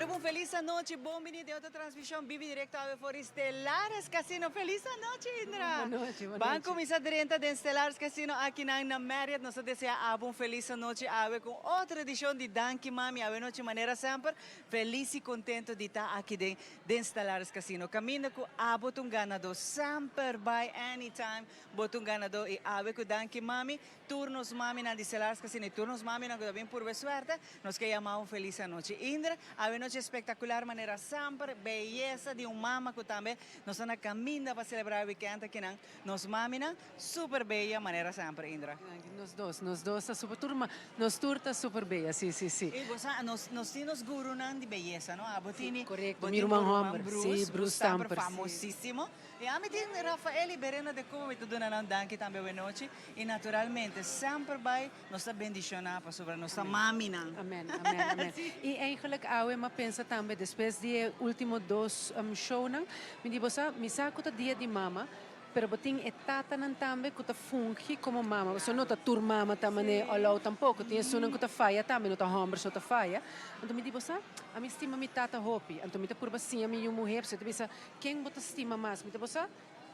Aruba un felis anochi, bon bini den otro transmision bibi directo awe for di Stellares Casino. Felis anochi Indra! Bon nochi, bon Ban nochi. cuminsa drenta den Stellares Casino akinan na Marriott. Nos ta desea abo un felis anochi awe cu otro edicion di Danki Mami. Awe nochi manera semper felis y contento di ta aki den den Stellares Casino. Caminda cu abo ta un ganador semper bay anytime bo ta un ganador y awe cu Danki Mami Tur nos maminan di Celarska asina y tur nos maminan cu ta bin purba e suerte, nos ke yama un feliz anochi. Indra, awe nochi espectacular manera semper, beyesa di un mama cu tambe nos ta na caminda pa celebra e weekend akinan. Nos maminan super beya manera semper, Indra. Danki, nos dos, nos dos ta super, tur ma, nos tur ta super beya, si, si, si. Y bo sa, nos, nos tin nos gurunan di beyesa, no? Abo tini, Si, corecto, bo mi tin ruman bo ruman homber, Bruce, si, Bruce Bruce Stamper, Stamper, si. famosisimo. Y ami tin Rafael y Berena de Cuba, mi ta duna nan danki tambe awe nochi. Y naturalmente semper bay nos ta bendiciona pasobra nos ta maminan. Amen, amen, amen. Y eigenlijk awe m'a pensa tambe despues di e ultimo dos shownan, mi di bo sa, mi sa cu ta dia di mama, pero bo tin e tatanan tambe cu ta fungi como mama, pasobra no ta tur mama ta mane olou tampoco, tin esunnan cu ta faya tambe, no ta homber so ta faya. Anto mi di bo sa, ami stima mi tata hopi, anto mi ta purba siña mi yu muher, pasobra e ta bisa, ken bo ta stima mas? Mi ta bo sa,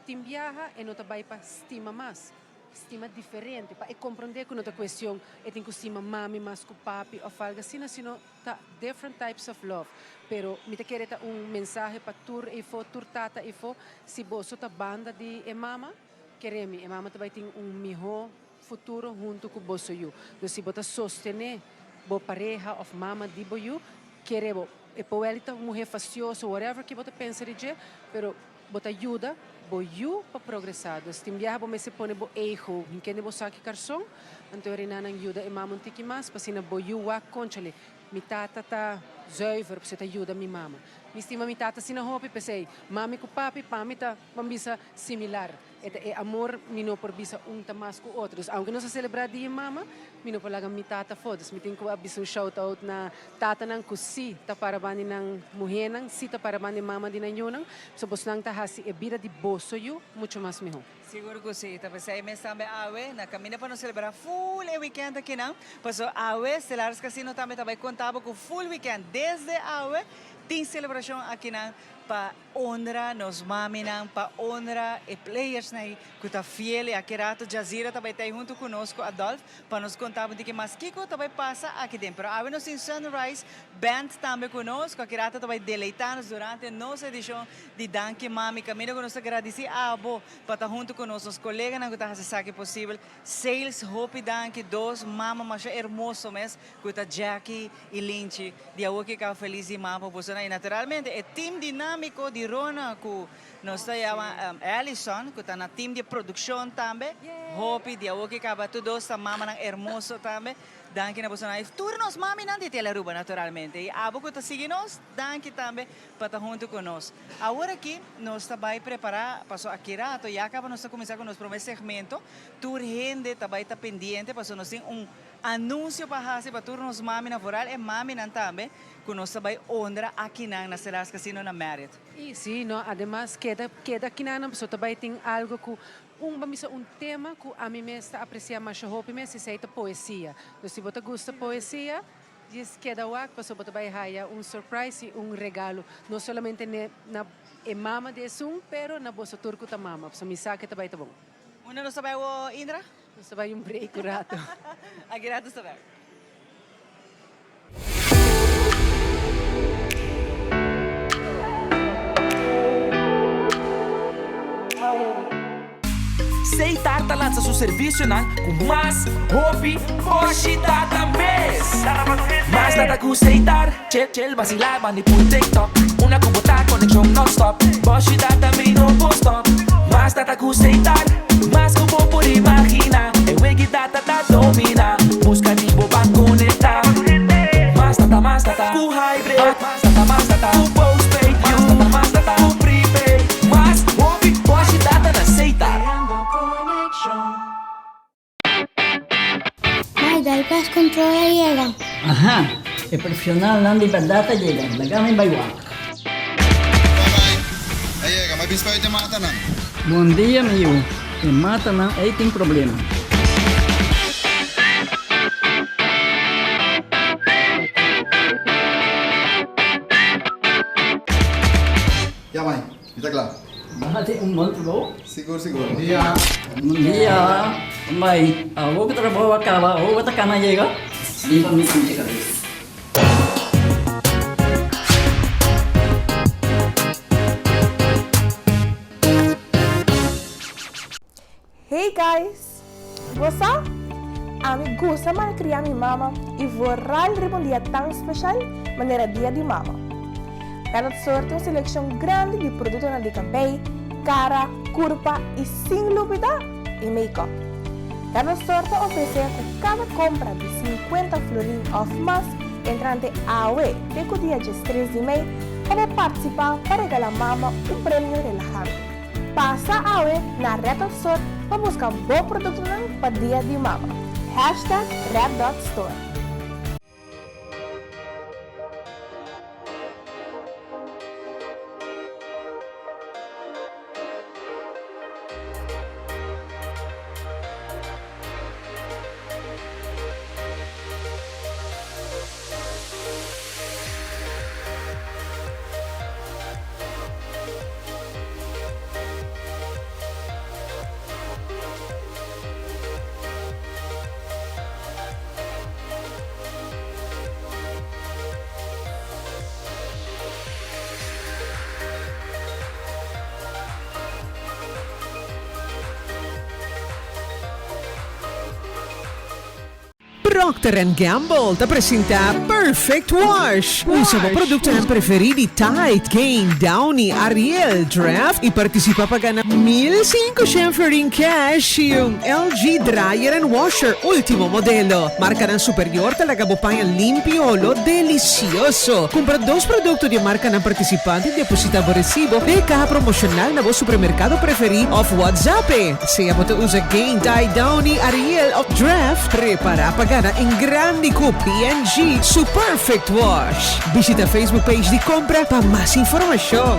Tin biaha e no ta bai pa stima mas, stima diferente, pa e komprondé ku no ta kuestion e tin ku stima mami mas ku papi òf algu asina, sino ta different types of love. Pero mi ta kere ta un mensahe pa tur eifó, tur tata eifó, si boso ta banda di e mama, kere mi, e mama ta bai tin un mihó futuro huntu ku boso yu. Dus si bo ta sostené bo pareha òf mama di bo yu, kere bo. E por wèl ta un muhé fastioso, whatever ke bo ta pensa di dje, pero Bo ta yuda bo yu pa progresá. Dus tin biaha bo mester pone bo ego hinkende bo saki karson, anto e reinanan yuda e mama un tiki mas pa asina bo yu wak konchale, mi tata ta zuiver pasobra e ta yuda mi mama. Mi stima mi tata asina hopi p'esei mami ku papi pa mi ta ban bisa similar. E ta e amor mi no por bisa un ta mas ku otro. Dus aunke nos a selebrá dia mama, mi no por laga mi tata afó. Dus mi tin ku a bisa un shout out na Tatanan ku sí ta para banda di nan muhénan, sí ta para banda di mama di nan yunan, so bosnan ta hasi e bida di boso yu muchu mas mihó. Sigur ku sí. Ta p'esei mes tambe awe na kaminda pa nos selebrá full e wikènt akinan. Paso awe Stellaris Casino tambe ta bai konta bo ku full wikènt desde awe tin selebrashon akinan pa Honra nos maminan pa honra e playersnan ei ku ta fiel i aki rato Jazira ta bai ta ei huntu ku nos ku Adolf pa nos konta bo diki mas kiko ta bai pasa aki den. Pero awe nos tin Sunrise Band tambe ku nos ku aki rato ta bai deleita nos durante nos edishon di Danki Mami kaminda ku nos ta gradisi abo pa ta huntu ku nos, nos koleganan ku ta hasi esaki posibel. Sales hopi danki dos mama masha hermoso mes ku ta Jackie i Linchi di awoki kaba felis di mama pa bosonan i naturalmente e team dinamiko di Rona ku nos ta yama Allison ku ta na team di produkshon tambe hopi di awoki kaba tur dos ta mamanan hermoso tambe danki na bosonan i tur nos maminan di Telearuba naturalmente i abo ku ta sigui nos danki tambe pa ta huntu ku nos. Awor aki nos ta bai prepará paso aki rato ya kaba nos ta kuminsá ku nos promé segmento. Tur hende ta bai ta pendiente paso nos tin un anunsio pa hasi pa tur nos maminan, vooral e maminan tambe, ku nos ta bai honra akinan na Stellaris Casino na Marriott. I si, no, ademas keda keda akinanan paso ta bai tin algo ku un ban bisa un tema ku ami mes ta apresiá masha hopi mes, esei ta poesia. Dus si bo ta gusta poesia, Djis keda wak pasobra bo ta bai haya un surprise y un regalo, no solamente ne na e mama di esun, pero na boso tur cu ta mama, pasobra mi sa ke ta bai ta bon. Unda nos ta bai awo, Indra? Nos ta bai un break un rato. Aki rato nos ta bai. Seitar ta lansa su servisionan ku mas hopi boshi data mes. Mas data ku Seitar, chel chel basilá bandi pul TikTok. Una ku bo ta konekshon nònstòp, boshi data mi no por stòp. Mas data ku Seitar, mas ku bo por imaginá. E wegi data ta dominá, buska di bo pa konektá. Mas data, mas data ku hybrid. Mas data, mas data ku postpaid. Mas data, mas data ku prepaid. Mas hopi boshi data na Seitar. Mai, dal pest control a yega. Aha, e profesionalnan di berdad a yega. Laga mi bai wak. Bye bye. A yega, mi a bin spuit e matanan. Bon dia mi yu. E matanan ei tin problema. mai. Mi ta kla. Bo hasi un bon trabou. Sigur, sigur. Bon dia. Bon dia. Mai, awor ku trabou a kaba, awor bo ta kana yega? Limpa mi pinche kabes. Hey guys! Bo sa? Ami gusta malkria mi mama i vooral riba un dia tan special manera Dia di Mama. Kada sorti un selekshon grandi di produktonan di kabei, kara, kurpa i sin lubida e make-up. Kada sort ta ofresé ku kada kompra di sinkuenta florin òf mas entrante awe te ku dia diestres di mei pa bo partisipá pa regalá mama un premio relahante. Pasa awe na Red Dot Store pa buska bo produktonan pa Dia di Mama. Hashtag Red Dot Store. Procter and Gamble ta presenta Perfect Wash. Usa bo productonan preferi di Tide, Gain, Downy, Ariel, Draft y participa pa gana 1500 florin cash y un LG Dryer and Washer ultimo modelo. Marcanan superior ta laga bo paña limpi y olo delicioso. Cumpra dos producto di e marcanan participante y deposita bo recibo den e caha promocional na bo supermercado preferi of WhatsApp e. Sea bo ta usa Gain, Tide, Downy, Ariel of Draft, prepara pa gana en grandi cu P&G su Perfect Wash. Bishita Facebook page di Compra pa mas informacion.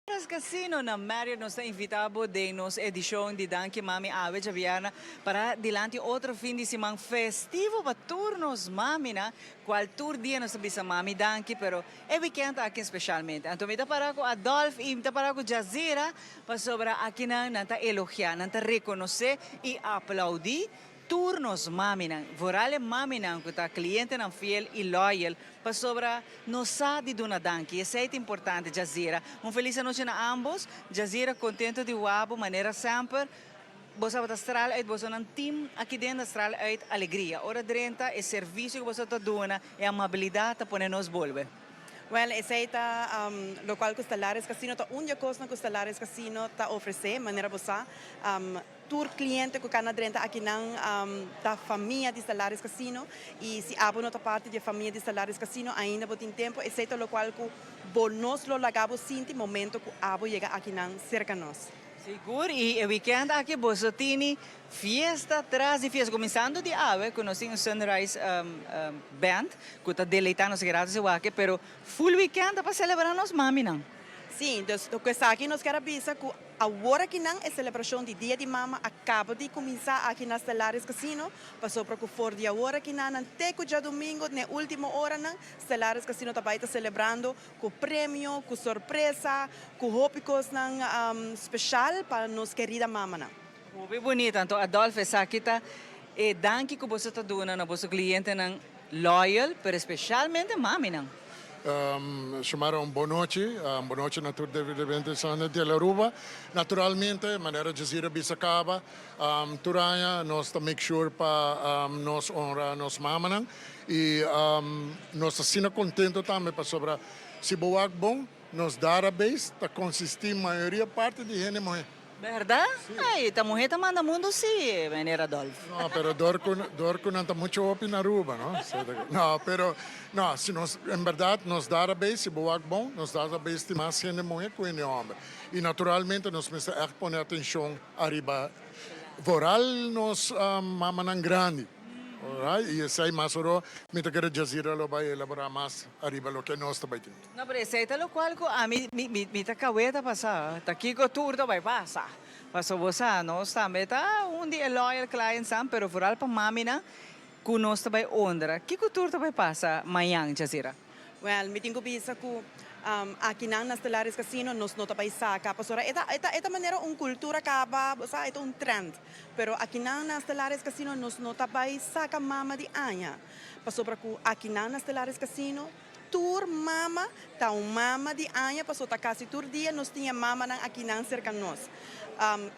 Paradise Casino na Marriott nos ta invita bo den nos edicion di Danki Mami awe djabièrnè para dilanti otro fin di siman festivo pa tur nos maminan cual tur dia nos ta bisa mami danki pero e weekend aki specialmente. Anto mi ta para cu Adolf y mi ta para cu Jazira pasobra akinan nan ta elogia, nan ta reconoce y aplaudi Tur nos maminan, vooral e maminan ku ta klientenan fiel i loyal, pasobra nos sa di duna danki. Esei ta importante, Jazira. Un felis anochi na ambos. Jazira, kontento di wak bo manera semper. Bo sa bo ta stral uit bosonan team aki den ta stral uit alegria. Ora drenta e servisio ku boso ta duna, e amabilidat ta pone nos bolbe. Wel, esei ta lokual ku Stellaris Casino ta un di e kosnan ku Stellaris Casino ta ofresé, manera bo sa. Tur cliente cu cana drenta akinan ta famia di Stellaris Casino y si abo no ta parti di e famia di Stellaris Casino ainda bo tin tempo, esey ta locual cu bo nos lo laga bo sinti momento cu abo yega akinan cerca nos. Sigur y e weekend aki boso tini fiesta tras di fiesta cuminsando di awe cu nos tin un Sunrise Band cu ta deleita nos gratis awaki pero full weekend ta pa celebra nos maminan. Si, dus cu esaki nos kier a bisa cu Awor akinan e selebrashon di Dia di Mama a kaba di kuminsá aki na Stellaris Casino, pasobra ku for di awor akinan nan te ku djadumingu n'e último oranan, Stellaris Casino ta bai ta selebrando ku premio, ku sorpresa, ku hopi kosnan speshal pa nos kerida mamanan. Hopi bunita, anto Adolf esaki ta e danki ku boso ta duna na boso klientenan loyal, pero espeshalmente maminan. Xiomara un bon nochi, un bon nochi na tur televidentenan di Aruba. Naturalmente, manera Jazira bisa caba, tur aña nos ta make sure pa nos honra nos mamanan y nos ta asina contento tambe pasobra si bo wak bon, nos database ta consisti mayoria parti di hende muhe. Berdad? Ay, ta muhe ta manda mundo si, meneer Adolf. No, pero dor cu, dor cu nan ta mucho hopi na Aruba, no? No, pero, no, si nos, en berdad, nos database, si bo wak bon, nos database tin mas hende muhe cu hende homber. Y naturalmente nos mester echt pone atencion ariba, vooral nos mamanan grandi. Alright, y esey mas oro mi ta kere Jazira lo bay elabora mas ariba loke nos ta bay tin. No, pero esey ta locual cu ami, mi, mi, mi ta cawe ta pasa. Ta kico tur ta bay pasa. Paso bo sa, nos tambe ta un di e loyal clientsnan, pero vooral pa maminan ku nos ta bai honra. Kiko tur ta bai pasa mañan, Jazira? Well, mi tin ku bisa ku akinan na Stellaris Casino nos no ta bai saka pasobra e ta e ta e ta manera un kultura kaba, bo sa, e ta un trend. Pero akinan na Stellaris Casino nos no ta bai saka mama di aña pasobra ku akinan na Stellaris Casino tur mama ta un mama di aña pasobra ta kasi tur dia nos tin e mamanan akinan serka nos.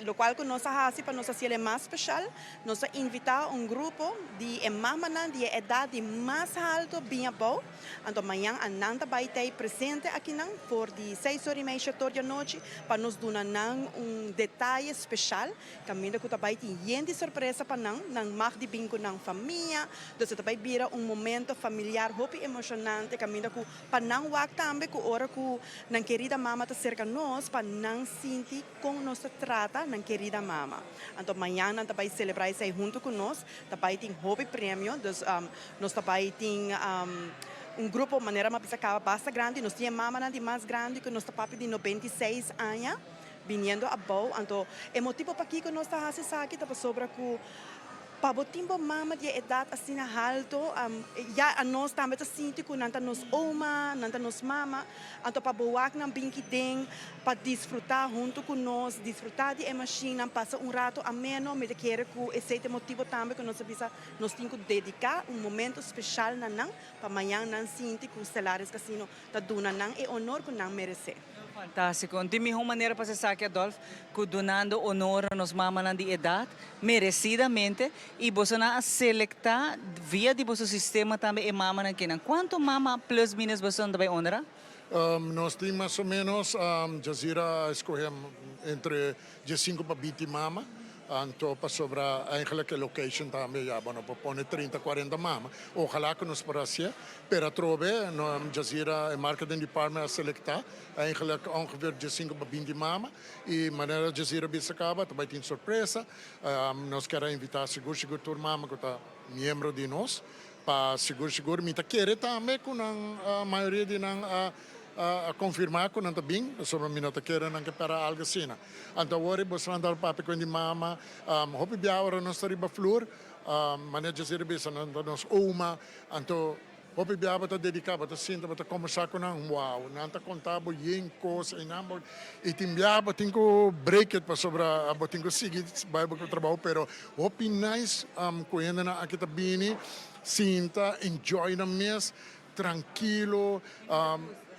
Lokual ku nos a hasi pa nos hasiel e mas speshal, nos a invitá un grupo di e mamanan di e edat di mas haltu bin abou. Anto mañan a nan ta bai tei presente akinan for di seis ora i mei shetor di anochi pa nos duna nan un detaye speshal kaminda ku ta bai tin yen di sorpresa pa nan. Nan mag di bin ku nan famia, dus e ta bai bira un momento familiar hopi emoshonante kaminda ku pa nan wak tambe ku ora ku nan kerida mama ta serka nos pa nan sinti Kon nos ta trata nan kerida mama. Anto mañan nan ta bai selebrá esei huntu ku nos. Ta bai tin hopi premio, dus nos ta bai tin un grupo manera mi a bisa kaba basta grandi. Nos tin e mamanan di mas grandi ku nos ta papia di 96 aña biniendo abou. Anto e motibu pakiko nos ta hasi esaki ta pasobra ku Pa bo tin bo mama di e edat asina halto, ya anos tambe ta sinti ku nan ta nos oma, nan ta nos mama. Anto pa bo wak nan bin kiden pa disfrutá huntu ku nos, disfrutá di e mashinnan, pasa un rato ameno, mi ta kere ku esei ta e motibu tambe ku nos a bisa nos tin ku dediká un momento speshal na nan pa mañan nan sinti ku Stellaris Casino ta duna nan e honor ku nan meresé. Fantástiko. Un tin mihó manera pa esaki, Adolf, ku dunando honor na nos mamanan di edat, meresidamente, i bosonan a selektá via di boso sistema tambe e mamanan kinan. Kuantu mama plus minus bosonan ta bai honra? Nos tin mas o ménos, Jazira a eskohé entre diesinku pa binti mama. Anto pasobra eigenlijk e location tambe ya bo no por pone 30, 40 mama. Ojalá ku nos por hasié, pero atrobe no Jazeera e marketing department a selektá eigenlijk ongeveer 15 pa 20 mama i manera Jazeera bisa kaba ta bai tin sorpresa. Nos kier a invitá sigur sigur tur mama ku ta miembro di nos pa sigur sigur mi ta kere tambe ku nan mayoria di nan a a konfirmá ku nan ta bin pasobra mi no ta kere nan ke pera algu asina. Anto awor e bosnan ta papia ku di mama, hopi bia ora nos ta riba flur, manera Jazira bisa nan ta nos oma, anto hopi bia bo ta dediká, bo ta sinta, bo ta kombersá ku nan, wow, nan ta konta bo yen kos einan bo, i tin bia bo tin ku break it pasobra bo tin ku sigui bai bo trabou, pero hopi nice ku hendenan aki ta bini, sinta, enjoy nan mes, trankilo,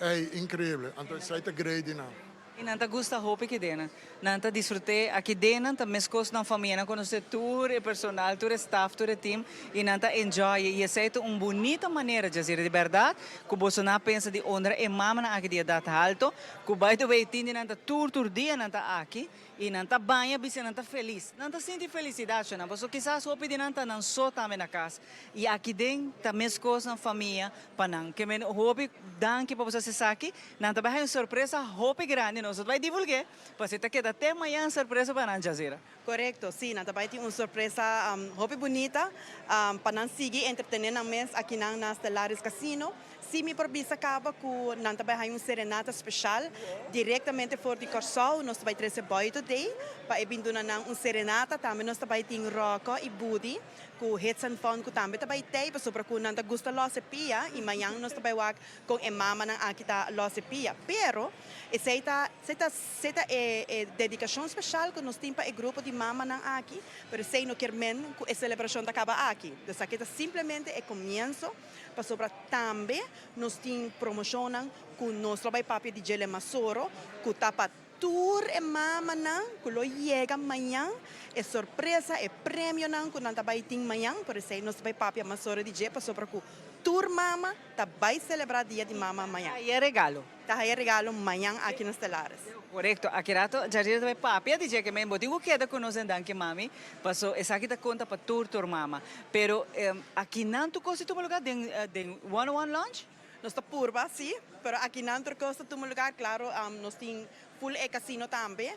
ey, inkreibel, anto esei ta grei di nan. I nan ta gusta hopi kidenan. Nan ta disfrut'é. Akidenan ta meskos nan famia. Nan konosé tur e personal, tur e staf, tur e team i nan ta enjoy. I esei ta un bunita manera, Jazira, di bèrdat ku boso nan a pensa di honra e mamanan aki di edat halto, ku by the way tin di nan ta tur tur dia nan ta aki i nan ta baña bisa nan ta felis. Nan ta sinti felisidat shona, pasobra kisas hopi di nan ta nan so tambe na kas i akiden ta meskos nan famia pa nan. Ke men hopi danki pa boso hasi esaki. Nan ta bai haña un sorpresa hopi grandi, nos no ta bai divulgu'é, pasobra ta keda te mañan sorpresa pa nan, Jazira. Korekto, sí, nan ta bai tin un sorpresa hopi bunita pa nan sigui entretené nan mes akinan na Stellaris Casino. Sí mi por bisa kaba ku nan ta bai haña un serenata speshal direktamente for di Kòrsou. Nos ta bai trese Boy Today pa e bin duna nan un serenata. Tambe nos ta bai tin Ròkò i Budi ku Hits and Fun ku tambe ta bai tei pasobra ku nan ta gusta lòs e pia i mañan nos ta bai wak Con e mamanan aki ta los e pia. Pero, esey ta, esey ta, esey ta e, e dedicacion special cu nos tin pa e grupo di mamanan aki, pero esey no kier men cu e celebracion ta caba aki. Dus aki ta simplemente e comienzo, pasobra tambe nos tin promocionnan cu nos lo bay papia di djele masoro, cu ta pa tur e mamanan cu lo yega mañan, e sorpresa, e premionan cu nan ta bay tin mañan, por esey nos ta bay papia masoro di dje, pasobra cu tur mama ta bay celebra Dia di Mama mañan. Ta haya regalo. Ta haya regalo mañan aki na Stellaris. Corecto. Aki rato Jardina ta bay papia di dje ke men bo tin cu keda cu nos en danki mami, paso esaki ta conta pa tur tur mama. Pero aki nan tur cos ta tuma lugar den den 101 Lounge? Nos ta purba, si, pero aki nan tur cos ta tuma lugar. Claro, nos tin. full e casino tambe,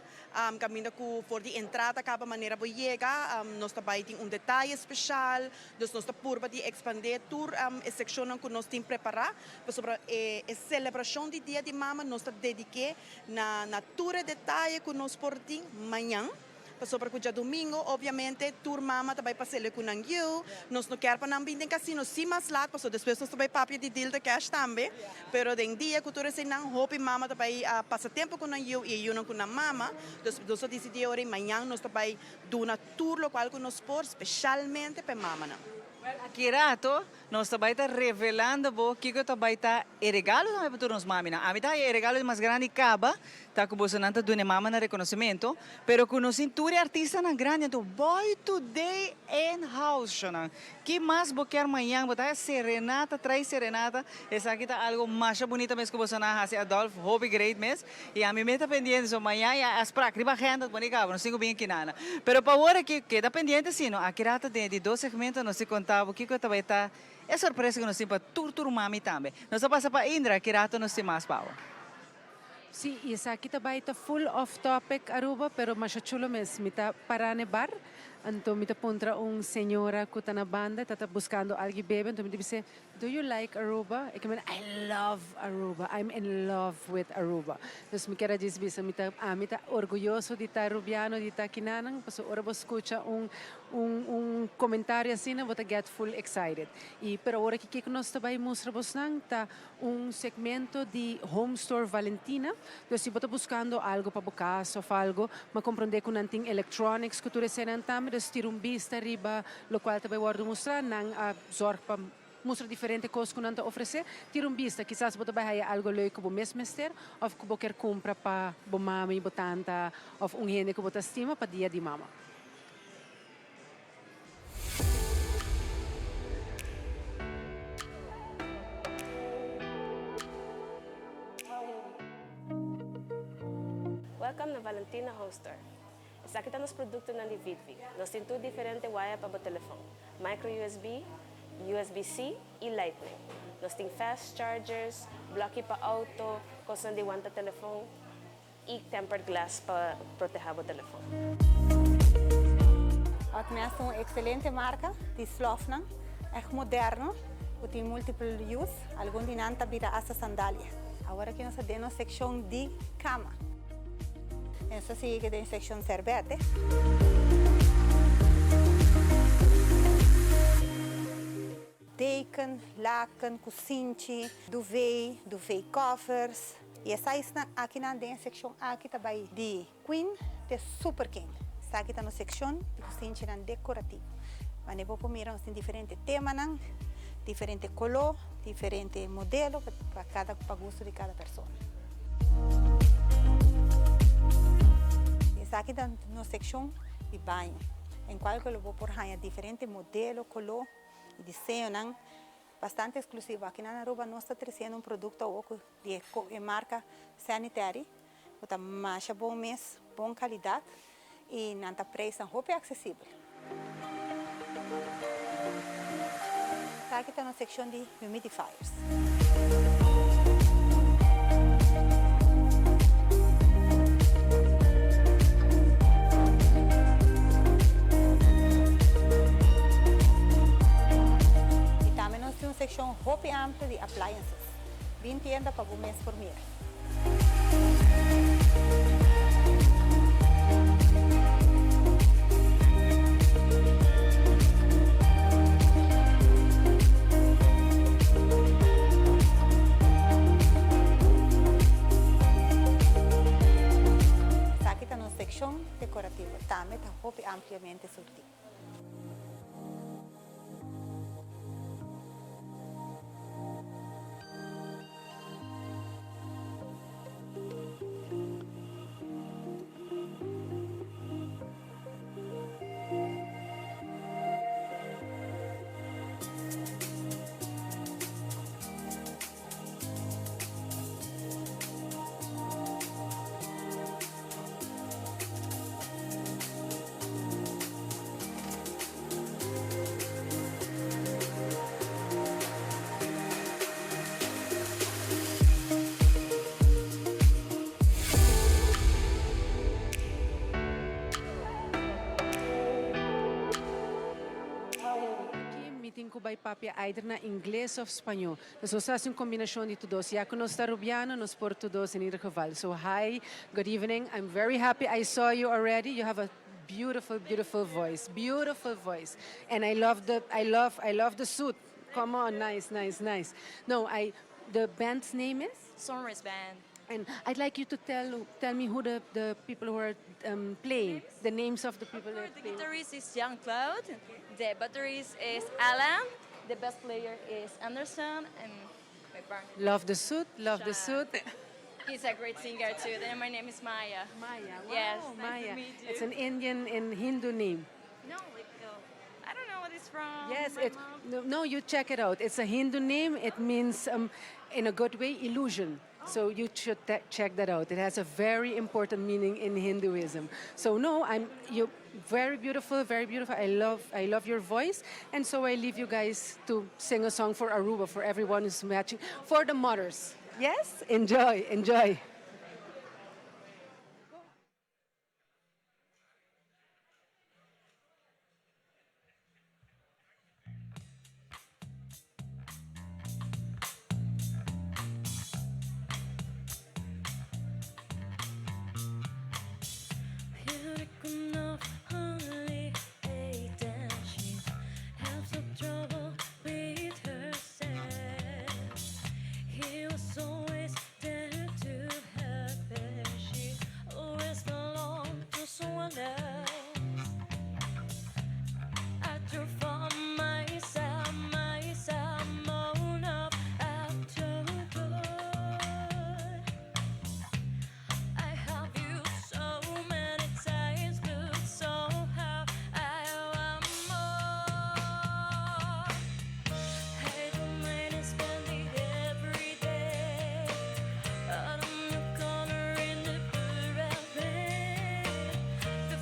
caminda cu for di entrada caba manera bo yega, nos ta bay tin un detaye special, dus nos ta purba di expande tur e seccionnan cu nos tin prepara, pasobra e celebracion di Dia di Mama nos ta dedique na na tur e detaye cu nos por tin mañan. Pasobra cu djadomingo obviamente tur mama ta bay pasele cu nan yiu, nos no kier pa nan bin den casino si mas laat pasobra despues nos ta bay papia di deal de cash tambe, pero den dia cu tur eseynan hopi mama ta bay pasa tempo cu nan yiu y e yiunan cu nan mama, dus nos a dicidi ora y mañan nos ta bay duna tur locual cu nos por specialmente pa e mamanan. Well aki rato Nos ta bai ta revelando bo kiko ta bai ta e regalo tambe pa tur nos maminan. Ami ta haya e regalo di mas grandi kaba ta ku bosonan ta duna e mamanan rekonosementu, pero ku nos tin tur e artistanan grandi anto Boy Today in house shonan. Ki mas bo kier mañan bo ta haya serenata, trai serenata, esaki ta algo masha bunita mes ku bosonan a hasi Adolf, hopi great mes. Y ami mes ta pendiente so mañan ya afspraak riba agenda bo ni caba nos tin cu bin akinana. Pero pa awor aki keda pendiente sino aki rato den e di dos segmento nos tin conta bo kico ta bay ta e sorpresa cu nos tin pa tur tur mami tambe. Nos ta pasa pa Indra aki rato nos tin mas pa bo. Sí, y esaki ta bay ta full off topic Aruba, pero masha chulo mes. Mi ta para n'e bar, anto mi ta puntra un señora cu ta na banda, e ta ta buscando algi bebe, anto mi ta bis'e, Do you like Aruba? E kimen I love Aruba, I'm in love with Aruba. Dus mi kier a djis bisa mi ta ami ta orguyoso di ta Arubiano, di ta kinanan, pasobra ora bo skucha un un un komentario asina bo ta get full excited. I pero ora ki kiko nos ta bai mustra bosnan ta un segmento di Home Store Valentina. Dus si bo ta buskando algo pa bo kas of algo, mi a komprondé ku nan tin electronics ku tur eseinan tambe, dus tira un bista riba lokual ta bai wòrdu mustra, nan a Zorg pa mustra diferente kos ku nan ta ofresé. Tira un bista, kisas bo ta bai haya algo leuk ku bo mes mester òf ku bo kier kumpra pa bo mami, bo tanta òf un hende ku bo ta stima pa dia di mama. Welcome na Valentina Home Store. Esaki ta nos produktonan di Vidvi. Nos tin tur diferente waya pa bo telefon. Micro usb, usb-C y Lightning. Nos tin fast chargers, bloki pa auto, cosnan di wanta telefon y tempered glass pa proteha bo telefon. Hotmes ta un excelente marca di slofnan, echt moderno, cu tin multiple use, algun di nan ta bira hasta sandalia. Awor aki nos ta den nos seccion di cama. Nos ta sigui den seccion serbete. Deken, laken, kusinchi, duvet, duvet covers. Y e sizenan akinan den e seccion aki ta bay di queen te super king. Esaki ta nos seccion di kusinchinan decorativo. Wanneer bo por mira nos tin diferente temanan, diferente color, diferente modelo pa cada pa gusto di cada persona. Esaki ta nos seccion di baño, en cual cu lo bo por haña diferente modelo, color y diseñonan bastante exclusivo. Aki na Aruba nos ta treciendo un producto awo cu di e marca Sanitary, cu ta masha bon mes, bon calidad y nan ta prijsnan hopi accesibel. Esaki ta nos seccion di humidifiers. Y tambe nos tin un seccion hopi amplio di appliances. Bin tienda pa bo mes por mira. Esaki ta nos seccion decorativo, tambe ta hopi ampliamente surti. ku bai papia either na ingles òf spañó. Dus nos ta hasi un kombinashon di tur dos. Ya ku nos ta Rubiano, nos por tur dos in ieder geval. So hi, good evening. I'm very happy I saw you already. You have a beautiful, beautiful voice. Beautiful voice. And I love the, I love, I love the suit. Come on, nice, nice, nice. No, I, the band's name is? Sunrise Band. And I'd like you to tell me who the people who are playing, the names of the people that are The playing. guitarist is Jean Claude, the batterist is Alan, the bass player is Anderson, and my partner. Love the suit, love the suit. He's a great singer too. Then my name is Maya. Maya, wow, Yes, nice Maya. to meet you. It's an Indian and Hindu name. No, like, I don't know what it's from. Yes, My it, mom. no, no, you check it out. It's a Hindu name. It means, in a good way, illusion. So you should check that out. It has a very important meaning in Hinduism. So no, I'm you very beautiful, very beautiful. I love your voice, and so I leave you guys to sing a song for Aruba for everyone who's matching for the mothers. Yes, enjoy, enjoy. Only eight and she has some trouble with herself. He was always there to help her. She always belonged to someone else. I drew for myself, myself, own up after good. I have you so many times, but somehow I want more. I don't mind spending every day out on the corner in the blue rain. The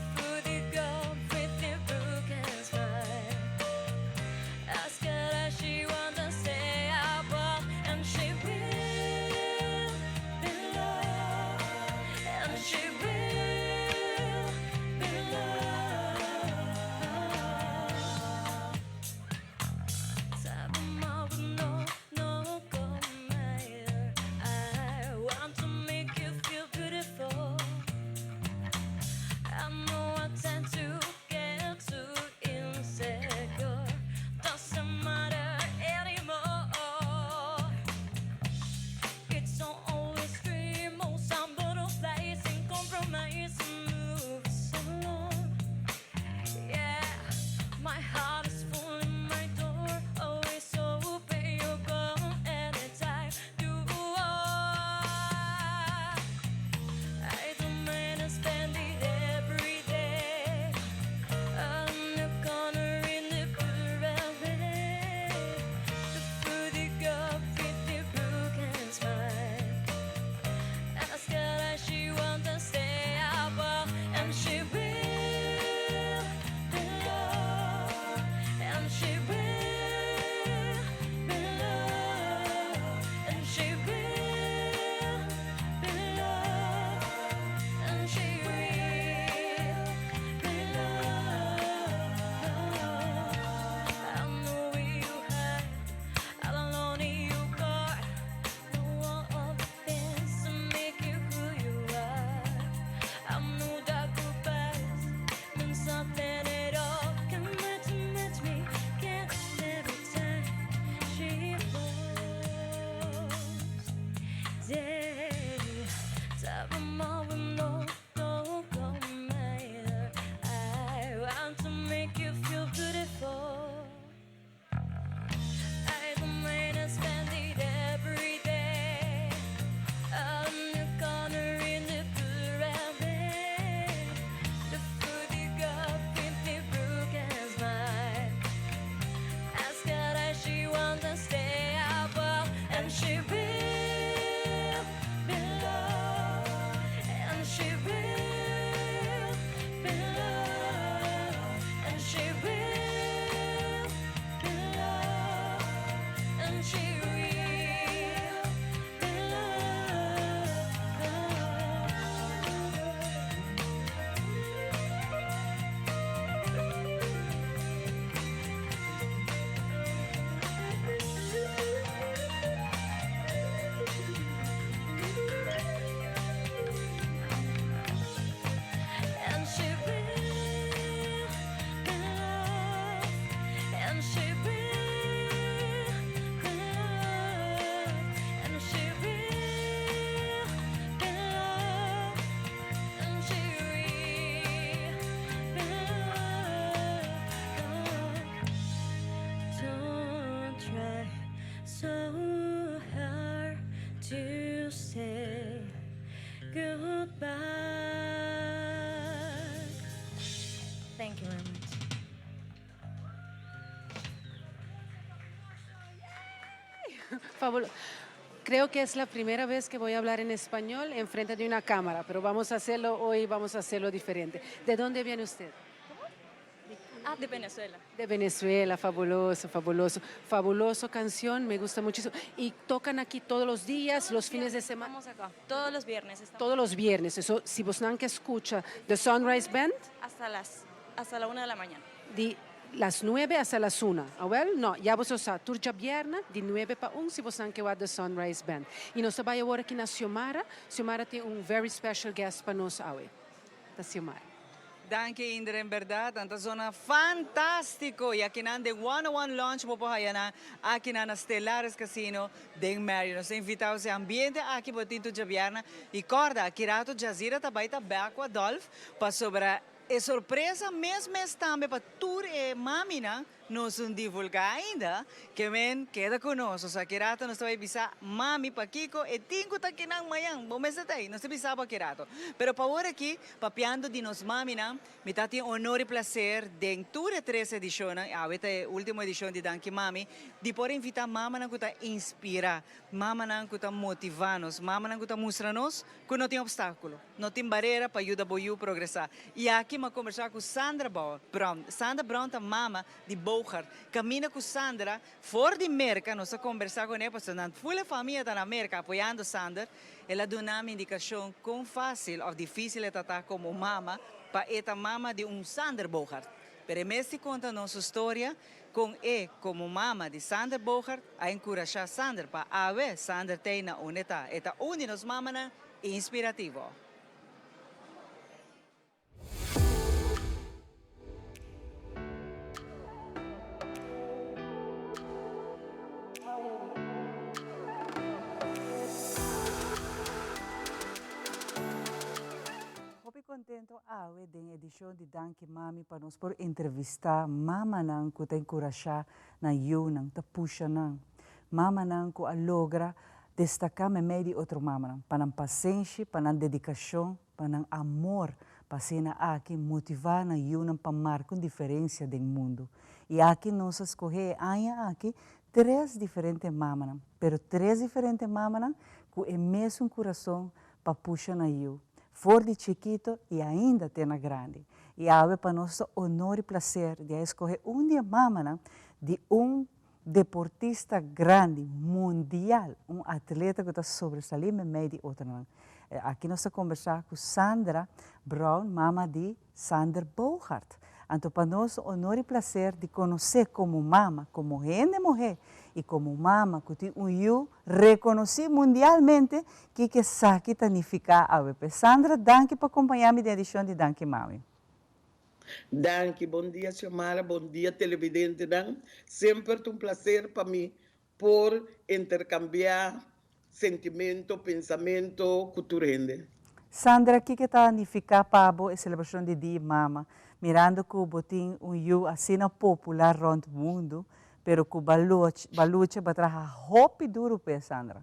Fabuloso. Creo que es la primera vez que voy a hablar en español en frente de una cámara, pero vamos a hacerlo hoy, vamos a hacerlo diferente. ¿De dónde viene usted? Ah, de Venezuela. De Venezuela, fabuloso, fabuloso. Fabuloso canción, me gusta muchísimo. Y tocan aquí todos los días, los fines de semana. Estamos acá, todos los viernes. Estamos. Todos los viernes. Eso, si vos que escucha The Sunrise Band. Hasta la 1 de la mañana. Di las 9 hasta las 1. Ah, well, no, ya vos sa, tur djabierna, di 9 pa 1, si vos ke wak The Sunrise Band. Y nos ta bay awor aki na Xiomara. Xiomara tin un very special guest pa nos awe. Ta Xiomara. Danki, Indra, en berdad, anto zona fantastico. Y aki na The 101 Lounge, bo por haya nan, aki na Stellaris Casino, den Marriott. Nos ta invita e ambiente aki, bo tin tur djabierna. Y corda, aki rato Jazira tambe ta back cu Adolf, pa sobre e sorpresa mes mes tambe pa tur e maminan, nos no divulga ainda, ke men keda cu nos. Osea, aki rato nos ta bay bisa mami pa kiko e tin cu ta akinan mañan. Bo mes ta nos ta bisa pa aki rato. Pero pa awor aki, papiando di nos maminan, mi ta tin honor y placer den tur tres edicion, awe ta e ultimo edicion di Danki Mami, di por invita mamanan cu ta inspira, mamanan cu ta motiva nos, mamanan cu ta mustra nos cu no tin obstaculo, no tin barera pa yuda bo yiu progresa. Y aki mi a combersa cu Sandra Brown. Sandra Brown ta mama di Bogart. Camina cu Sandra, for di Merca, nos a combersa cu ne, pasobra nan full famia ta na Merca apoyando Sandra. El a duna mi indicacion con facil of dificil e ta como mama, pa e ta mama di un Sander Bogart. Pero e mes ta conta nos historia con e como mama di Sander Bogart a encurasha Sander pa awe Sander ta na unda e ta. E ta un di nos mamanan inspirativo. Hopi contento awe den edicion di Danki Mami pa nos por entrevista mamanan cu ta encurasha nan yiunan, ta pusha nan. Mamanan cu a logra destaca memey di otro mamanan, pa nan pasenshi, pa nan dedicacion, pa nan amor, pa asina aki motiva nan yiunan pa marca un diferencia den mundo. Y aki nos a scoge e aña aki tres diferente mamanan, pero tres diferente mamanan cu e mesun curason pa pusha nan yiu, for di chikito y ainda te na grandi. Y awe pa nos ta honor y placer di a scoge un di e mamanan di un deportista grandi, mundial, un atleta cu ta sobresali memey di otronan. Aki nos ta combersa cu Sandra Brown, mama di Sander Bogart. Anto pa nos honor y placer di conoce como mama, como hende muhe y como mama cu tin un yiu reconoci mundialmente, kico esaki ta nifica awe. Sandra, danki pa acompaña mi den edicion di Danki Mami. Danki, bon dia Xiomara, bon dia televidentenan. Semper ta un placer pa mi por intercambia sentimento, pensamento cu tur hende. Sandra, kico ta nifica pa bo e celebracion di Dia Mama? Mirando cu bo tin un yiu asina popular rond mundo, pero cu b'a lucha, b'a traha hopi duro pe, Sandra.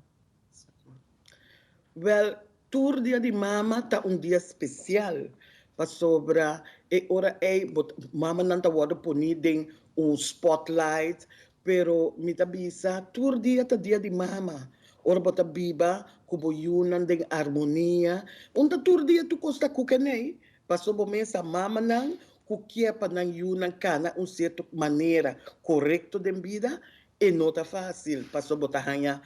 Wel, tur dia di mama ta un dia special pasobra e ora ey bo mamanan ta wordo poni den un spotlight, pero mi ta bisa tur dia ta dia di mama. Ora bo ta biba cu bo yunan den armonia, un ta tur dia tur cos ta cu keney, pasobra bo mesa mamanan cu kier pa nan yunan cana un cierto manera corecto den bida. E no ta facil, pasobra bo ta haña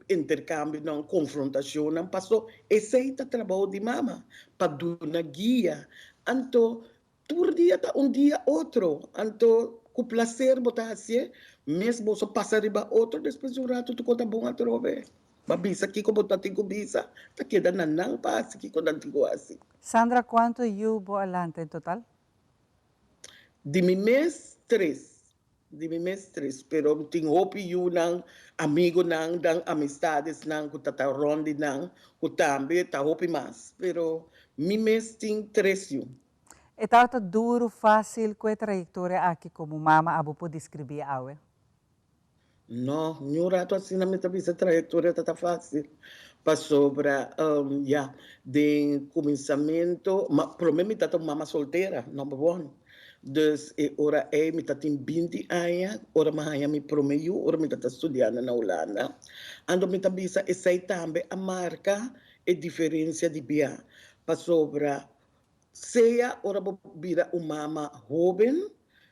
intercambionan, confrontacionnan, paso esey ta trabou di mama, pa duna guia. Anto tur dia ta un dia otro, anto cu placer bo ta hacié, mes boso pasa riba otro, despues di un rato tur cos ta bon atrobe. Bo a bisa kico bo ta tin cu bisa, ta keda na nan pa haci kico nan tin cu haci. Sandra, cuanto yu bo a lanta en total? Di mi mes, tres. Di mi mes tres, pero mi tin hopi yunan, amigonan, dan amistadesnan ku ta ta rònt di nan, ku tambe ta hopi mas. Pero mi mes tin tres yu. E tabata duru, fásil ku e trayektoria aki komo mama abo por deskribí awe? No, niun ratu asina mi ta bisa trayektoria ta ta fásil. Pasobra, ya, den kuminsamentu, ma promé mi ta ta un mama soltera, number one. Dus e ora ei mi ta tin 20 aña, ora mi a haña mi promé yu, ora mi ta studiando na Hulanda. Anto mi ta bisa esei tambe a marka e diferensia di bia, pasobra sea ora bo bira un mama hóben,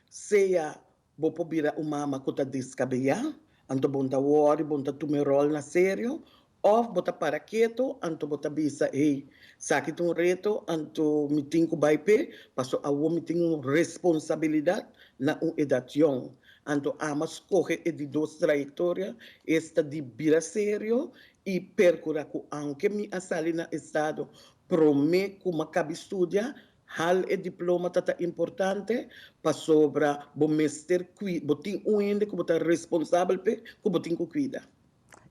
sea bo por bira un mama ku ta deskabeyá, anto bo no ta wòri, bo no ta tuma e ròl na serio, òf bo ta para ketu, anto bo ta bisa, hey, esaki ta un reto, anto mi tin ku bai p'e, pasobra awor mi tin un responsabilidat na un edat yòn. Anto ama skohe e di dos trayektoria, esta di bira serio i perkurá ku aunke mi a sali na estado promé ku mi a kabi studia, Hal e diploma ta ta importante pasobra bo mester cui bo tin un hende cu bo ta responsabel p'e cu bo tin cu cuida.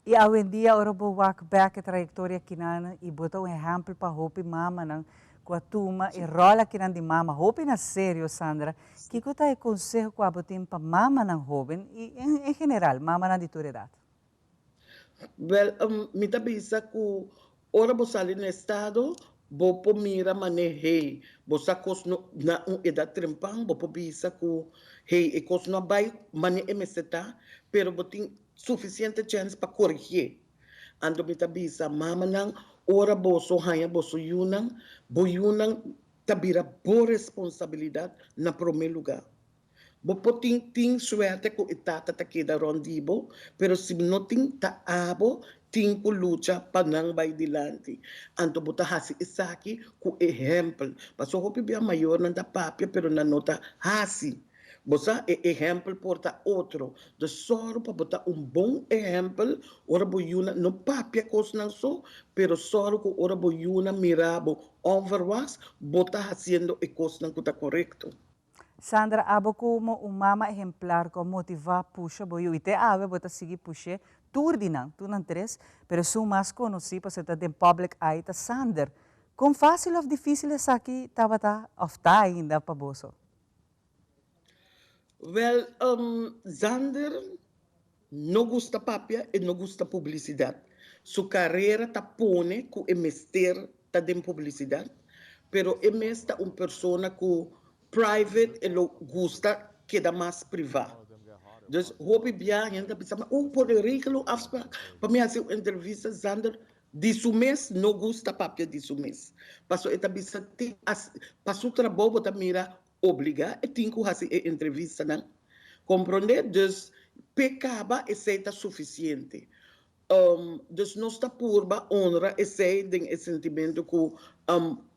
I awendia ora bo wak bek e trayectoria kinan i bo ta un ehempel pa hopi mamanan cu a tuma e rol akinan di mama hopi na serio Sandra, kico ta e conseho cu abo tin pa mamanan hoben i en general mamanan di tur edad? Wel, mi ta bisa ku ora bo sali na estado, bo por mira manera, hey, bo sa kos no, na un edat trempan, bo por bisa ku, hey, e kos no a bai manera e mester ta, pero bo tin sufisiente chèns pa korigié. Anto mi ta bisa mamanan, ora boso haña boso yunan, bo yunan ta bira bo responsabilidat na promé lugá. Bo por tin tin suerte ku e tata ta keda rònt di bo, pero si no tin, ta abo tin ku lucha pa nan bai dilanti. Anto bo ta hasi esaki ku ehèmpel. Pasobra hopi bia mayornan ta papia pero nan no ta hasi. Bo sa, e ehèmpel por ta otro. Dus sòru pa bo ta un bon ehèmpel ora bo yunan no papia kosnan so, pero sòru ku ora bo yunan mira bo ònverwaks, bo ta hasiendo e kosnan ku ta korekto. Sandra, abo como un mama ehemplar cu a motiva pusha bo yu y te awe bo ta sigui push'é tur di nan, tur nan tres, pero esun mas conoci pasobra ta den public eye ta Sander. Con facil of dificil esaki tabata of ta ainda pa boso? Wel, Sander no gusta papia, e no gusta publicidad. Su carera ta pone cu e mester ta den publicidad, pero e mes ta un persona cu private e lo gusta keda mas priva. Dus hopi bia hende ta bisa, oh por e regel un afspraak pa mi haci un entrevista, Zander di su mes no gusta papia di su mes, paso e ta bisa tin pa su trabou bo ta mira obliga e tin cu haci e entrevistanan, comprende? Dus p'e caba esey ta suficiente. Dus nos ta purba honra esei den e sentimentu ku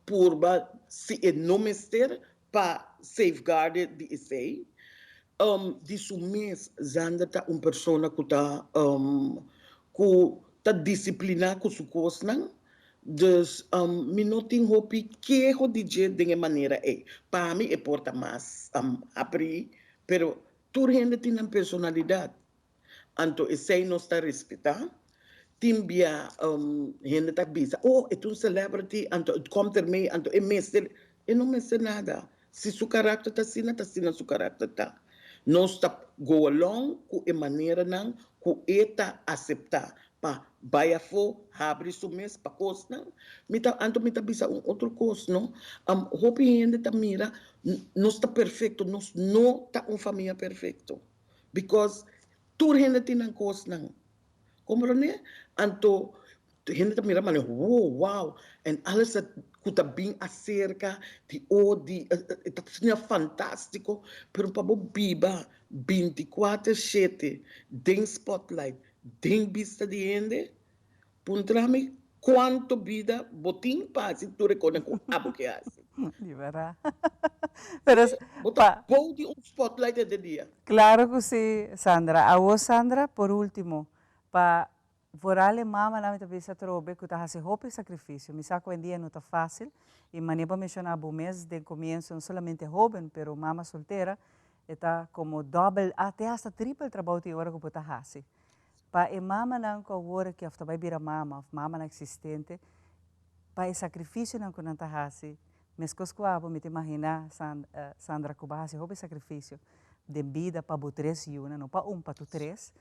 purba si e no mester pa safeguard di esei. Di su mes Zander ta un persona ku ta ku ta disipliná ku su kosnan. Dus mi no tin hopi keho di dje den e manera ei. Pa mi e por ta mas habrí, pero tur hende tin nan personalidat. Anto esei nos ta respetá. Tin bia hende ta bisa, oh, e ta un celebrity, anto e komt ermee, anto e mester. E no mester nada. Si su karakter ta asina, ta asina su karakter ta. Nos ta go along ku e maneranan ku e ta aseptá pa bai afó, habri su mes pa kosnan. Mi ta, anto mi ta bisa un otro kos, no. Hopi hende ta mira nos ta perfekto, nos no ta un famia perfekto. Because tur hende tin nan kosnan. Comprende? Anto hende ta mira manera wo wow en alles ta ku ta bin aserka di o di e ta asina fantástiko pero pa bo biba 24/7 den spotlight den bista di hende Puntra mi cuanto bida bo tin pa haci tur e cosnan cu abo ke haci. Di berdad. Pero Bo ta bou di un spotlight henter dia. Claro cu si, Sandra. Awo Sandra, por ultimo, pa vooral e mamanan mi ta bisa atrobe cu ta haci hopi sacrificio. Mi sa cu hoendia no ta facil y mane bo a menciona bo mes den comienzo no solamente hoben pero mama soltera e ta como dobbel te hasta tripel trabou tin ora cu bo ta haci. Pa e mamanan ku awor aki òf ta bai bira mama òf mamanan eksistente, pa e sakrifisionan ku nan ta hasi, meskos ku abo mi ta imaginá Sandra ku bo a hasi hopi sakrifisio den bida pa bo tres yunan, no pa un, pa tur tres,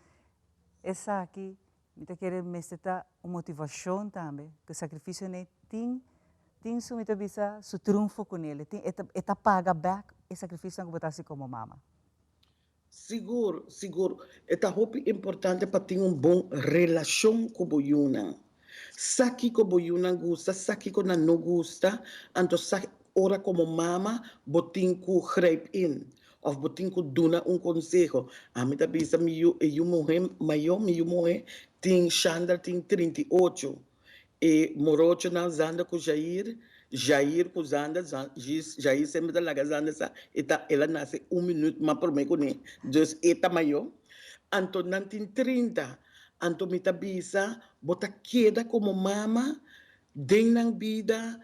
esaki mi ta kere mester ta un motivashon tambe ku e sakrifisionan ei tin tin su mi ta bisa su triunfo kuné, e ta paga bèk. e sakrifisionan ku bo ta hasi komo mama. Sigur, sigur. E ta hopi importante pa tin un bon relashon ku bo yunan. Sa kiko bo yunan gusta, sa kiko nan no gusta, anto sa ora komo mama bo tin ku grijp in òf bo tin ku duna un konseho. Ami ta bisa mi yu, e yu muhé mayó, mi yu muhé tin, Shandra tin 38. E morochonan Zander ku Jair, Jair ku Zander, Jair semper ta laga Zander sa e ta el a nase un minüt mas promé kuné, dus e ta mayó. Anto nan tin 30, anto mi ta bisa bo ta keda komo mama den nan bida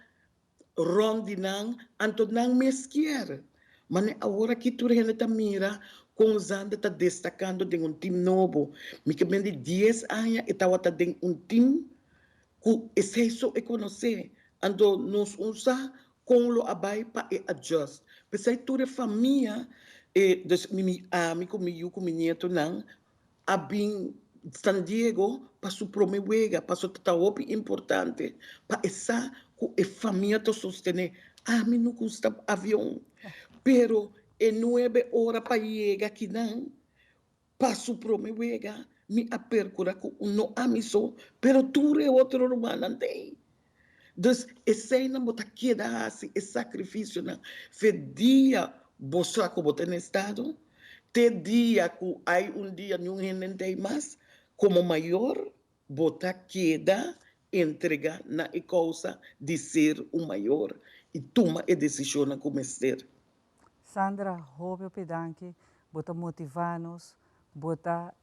rond di nan, anto nan mes kier. Mane awor aki tur hende ta mira kon Zander ta destakando den un tim nobo. Mi ke men di dies aña e tabata den un tim ku esei so e konosé. Anto nos un sa kon lo a bai pa e adjust. P'esei tur e famia, e dus mi ami ku mi yu ku mi nietonan a bin San Diego pa su prome wega, paso ta ta hopi importante pa e sa cu e famia ta sostene. Ami no gusta avion, pero e nuebe ora pa yega kinan pa su prome wega, mi a percura cu no ami so, pero tur e otro rumannan t'ey. Dus eseinan bo ta keda hasi e sacrificionan fe dia bo sa cu bo ta na estado, te dia cu hay un dia niun hende no ta ei mas, como mayor bo ta keda entrega na e causa di ser un mayor y tuma e decisionnan cu mester. Sandra, hopi hopi danki, bo ta motiva nos, bo ta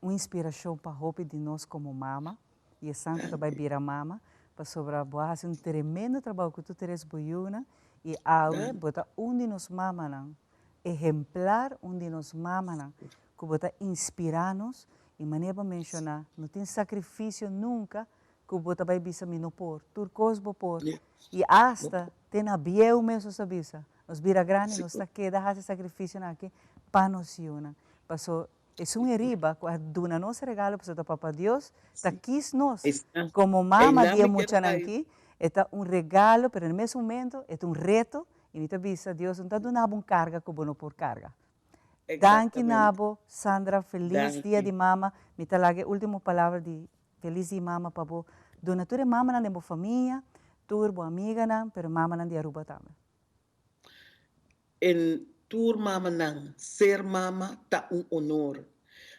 Un inspiracion pa hopi di nos como mama y esan cu ta bay bira mama, pasobra bo a haci un tremendo trabao cu tur tres bo yunan y awe bo ta un di nos mamanan ehemplar, un di nos mamanan cu bo ta inspira nos y manera bo a menciona no tin sacrificio nunca cu bo ta bay bisa mi no por, tur cos bo por y hasta te na bieu mes nos ta bisa, nos bira grandi nos ta keda haci sacrificionan aki pa nos yunan, paso Esun e riba cu a duna nos regalo pasobra ta Papa Dios ta kis nos como mama di e muchanan aki, e ta un regalo pero na mes momento e ta un reto y mi ta bisa Dios no ta duna bo un carga cu bo no por carga. Danki na bo Sandra feliz dia di mama, mi ta laga e ultimo palabra di feliz di mama pa bo duna tur e mamanan den bo famia, tur bo amiganan pero mamanan di Aruba tambe. En tur mamanan, ser mama ta un honor.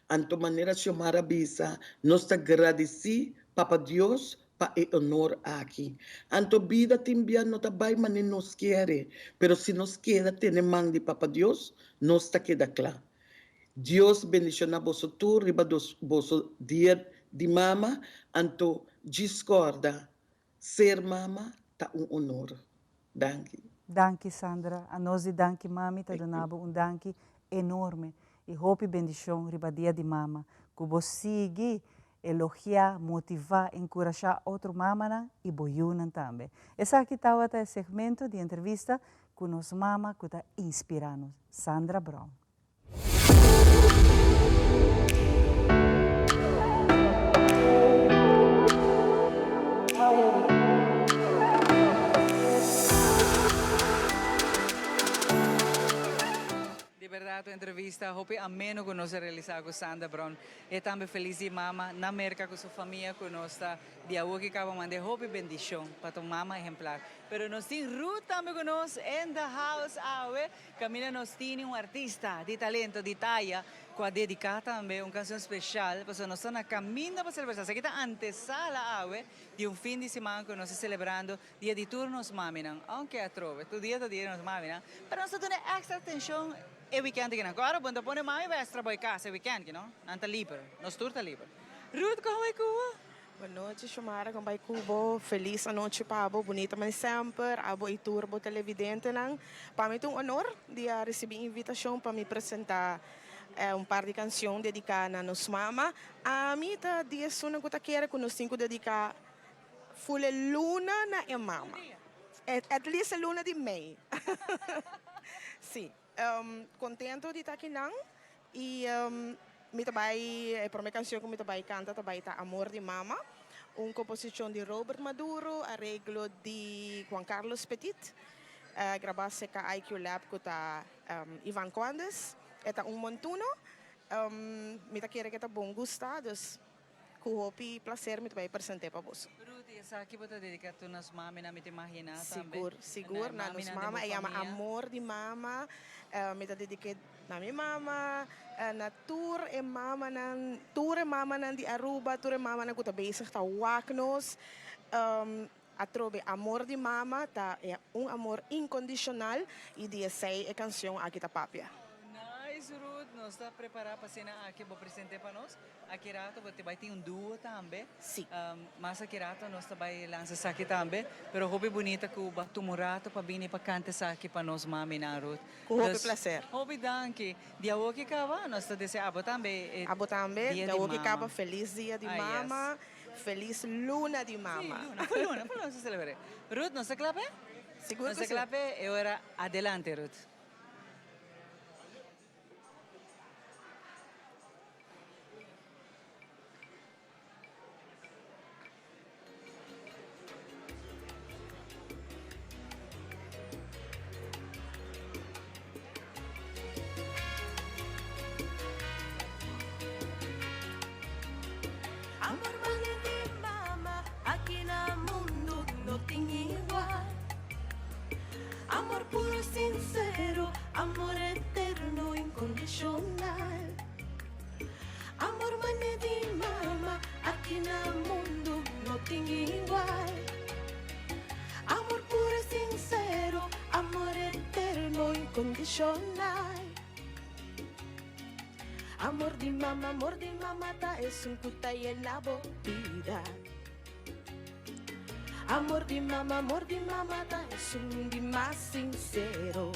Anto manera Xiomara bisa, nos ta gradisí Papa Dios pa e honor aki. Anto bida tin bia no ta bai mane nos kere, pero si nos keda tene man di Papa Dios, nos ta keda kla. Dios bendiciona boso tur riba boso dia di mama, anto djis corda, Ser mama ta un honor. Danki. Danki Sandra, a nos di Danki Mami ta duna bo un danki enorme y hopi bendicion riba dia di mama. Cu bo sigui elogia, motiva, encurasha otro mamanan y bo yunan tambe. Esaki tawata e segmento di entrevista cu nos mama cu ta inspira nos, Sandra Brown. Di berdad un entrevista hopi ameno cu nos a realisa cu Sandra Brown. E tambe feliz di mama na Merca cu su famia cu nos ta di awoki caba mande hopi bendicion pa ta un mama ehemplar. Pero nos tin Ruth tambe cu nos in the house awe. Caminda nos tini un artista di talento di taya cu a dedica tambe un cancion special pasobra nos ta na caminda pa celebra. Esaki ta antesala awe di un fin di siman cu nos ta celebrando dia di tur nos maminan. Aunke atrobe tur dia ta dia di nos maminan, pero nos ta duna extra atencion e weekend aki nan. Cu ora bo no ta pone mami pa extra boy casa e weekend aki no, nan ta liber, nos tur ta liber. Ruth, con bai cu bo? Bon nochi Xiomara, con bai cu bo? Feliz anochi pa bo, bunita mane semper, abo y tur bo televidentenan. Pa mi ta un honor di a ricibi invitacion pa mi presenta un par di cancion dedica na nos mama. Ami ta di esunnan cu ta kere cu nos tin cu dedica full e luna na e mama. At least e luna di mei. Si. Contento di ta akinan y mi ta bay e prome cancion cu mi ta bay canta ta bay ta Amor di Mama, un composicion di Robert Maduro, areglo di Juan Carlos Petit. grabá serka IQ Lab ku ta Ivan Condes. E ta un montuno. Mi ta kere ku e ta bon gustá, dus ku hopi plaser mi ta bai present'é pa boso. Ruth, i esaki bo ta dediká tur nos maminan, mi ta imaginá tambe. Sigur, sigur, na nos mama. E yama Amor di Mama. Mi ta dedik'é na mi mama, na tur e mamanan, tur e mamanan di Aruba, tur e mamanan ku ta bezig ta wak nos. Atrobe, amor di mama ta un amor incondicional y di esey e cancion aki ta papia. Nice Ruth, nos ta prepara pa cena aki bo presente pa nos. Aki rato bo te bai tin un duo tambe. Si. Mas aki rato nos ta bai lansa esaki tambe. Pero hopi bunita cu bo a tuma un rato pa bini pa canta esaki pa nos maminan Ruth. Cu hopi placer. Hopi danki. Di awo ki caba nos ta desea abo tambe e Abo tambe, dia di di awo ki mama. caba feliz dia di Ah, yes. mama. Feliz luna di mama. Sí, luna. Fu luna, fu luna nos ta celebr'é. Ruth, nos ta kla p'e? Sigur Nos ku ta si. kla p'e, e ora adelante Ruth. Amor mane di mama aki na mundu no tin igual. Amor puro y sincero, amor eterno incondicional. Amor mane di mama aki na mundu no tin igual. Amor puro y sincero, amor eterno incondicional. Amor di mama, amor di mama ta esun ku ta yena bo bida. Amor di mama, amor di mama ta esun di mas sincero.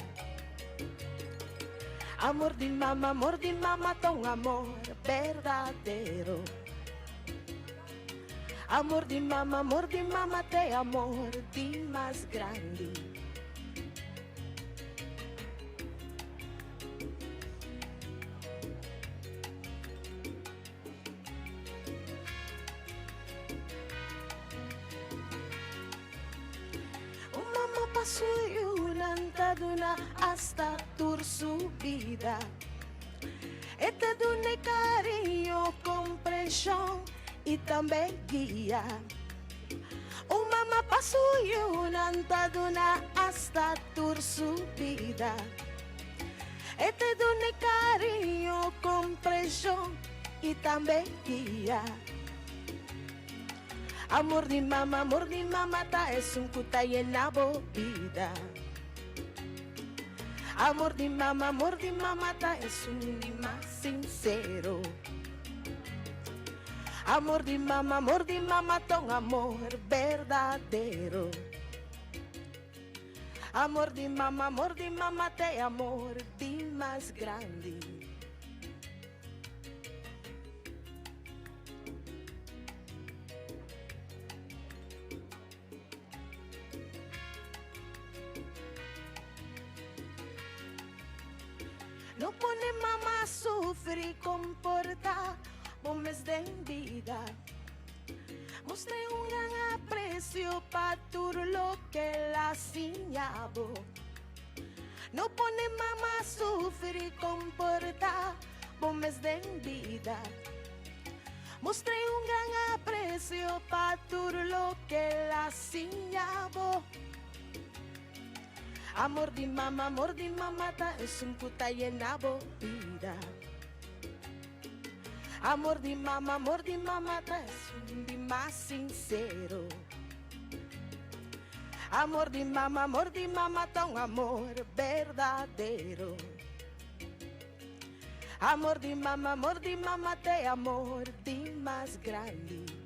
Amor di mama, amor di mama ta un amor berdadero. Amor di mama, amor di mama ta e amor di mas grandi. Un mama pa su yunan ta duna hasta tur su bida. E ta dun'e cariño, comprension y tambe guia. Un mama pa su yunan ta duna hasta tur su bida. E ta dun'e cariño, comprension y tambe guia. Amor di mama, amor di mama ta esun cu ta yena bo bida. Amor di mama, amor di mama ta esun di mas sincero. Amor di mama, amor di mama ta un amor berdadero. Amor di mama, amor di mama ta e amor di mas grandi. No pone mama sufri comporta bo mes den bida. Mustr'e un gran aprecio pa tur loke el a siña bo. No pone mama sufri comporta bo mes den bida. Mustr'e un gran aprecio pa tur loke el a siña bo. Amor di mama, amor di mama ta esun ku ta yena bo bida. Amor di mama, amor di mama ta esun di mas sincero. Amor di mama, amor di mama ta un amor berdadero. Amor di mama, amor di mama ta e amor di mas grandi.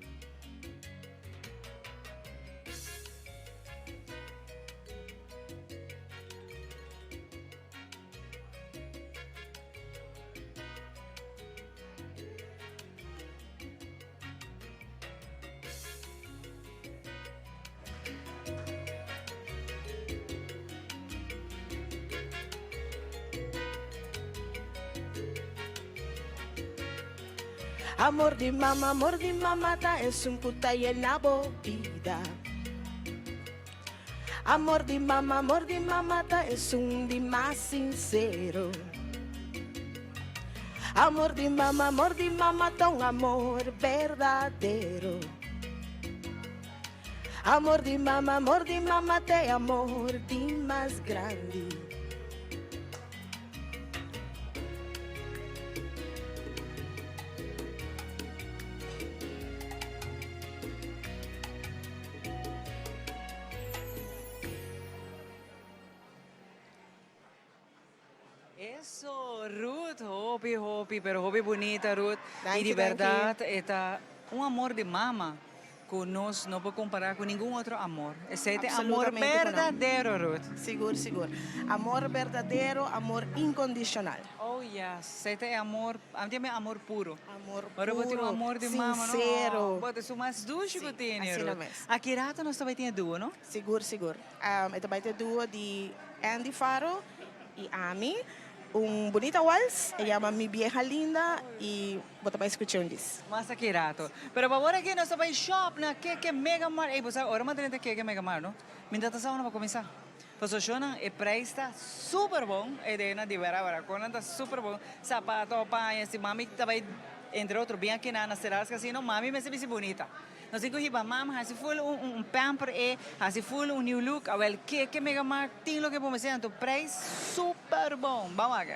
Amor di mama, amor di mama ta esun ku ta yena bo bida. Amor di mama, amor di mama ta esun di mas sincero. Amor di mama, amor di mama ta un amor berdadero. Amor di mama, amor di mama ta e amor di mas grandi. Eso, Ruth, hopi, hopi, pero hopi bunita, Ruth. Danki, y di danki. berdad, e ta un amor di mama cu nos no por compara cu ningun otro amor. Esey ta e amor Absolutamente cu no. berdadero, Ruth. Sigur, sigur. Amor berdadero, amor incondicional. Oh yes, esey ta e amor, ami ta yama e amor puro. Amor Ora bo tin un puro, amor di mama, no? sincero. Oh, bo ta su mas dushi cu tene, asina Ruth. mes. Aki rato nos ta bay tin e duo, no? Sigur, sigur. E ta bay ta e duo di Andy Faro y ami. Un bunita wals, e yama Mi Vieja Linda y bo ta bay scucha un dis. Mas aki rato. Pero pa awor aki nos ta bay shop na Keke Mega Mart. Ey, bo sa ora mi a drenta Keke Mega Mart, no? Mi no ta sa unda pa cuminsa. Pasobra shownan e prijs ta super bon. E de nan di wera wera con nan ta super bon. Sapato, paña, si mami ta bay entre otro bien aki na Stellaris Casino, mami mester bisti bunita. Nos tin ku hiba mama hasi full un un pamper e, hasi full un new look, awel keke Mega Mart tin loke bo mester anto prijs super bon. Ban wak.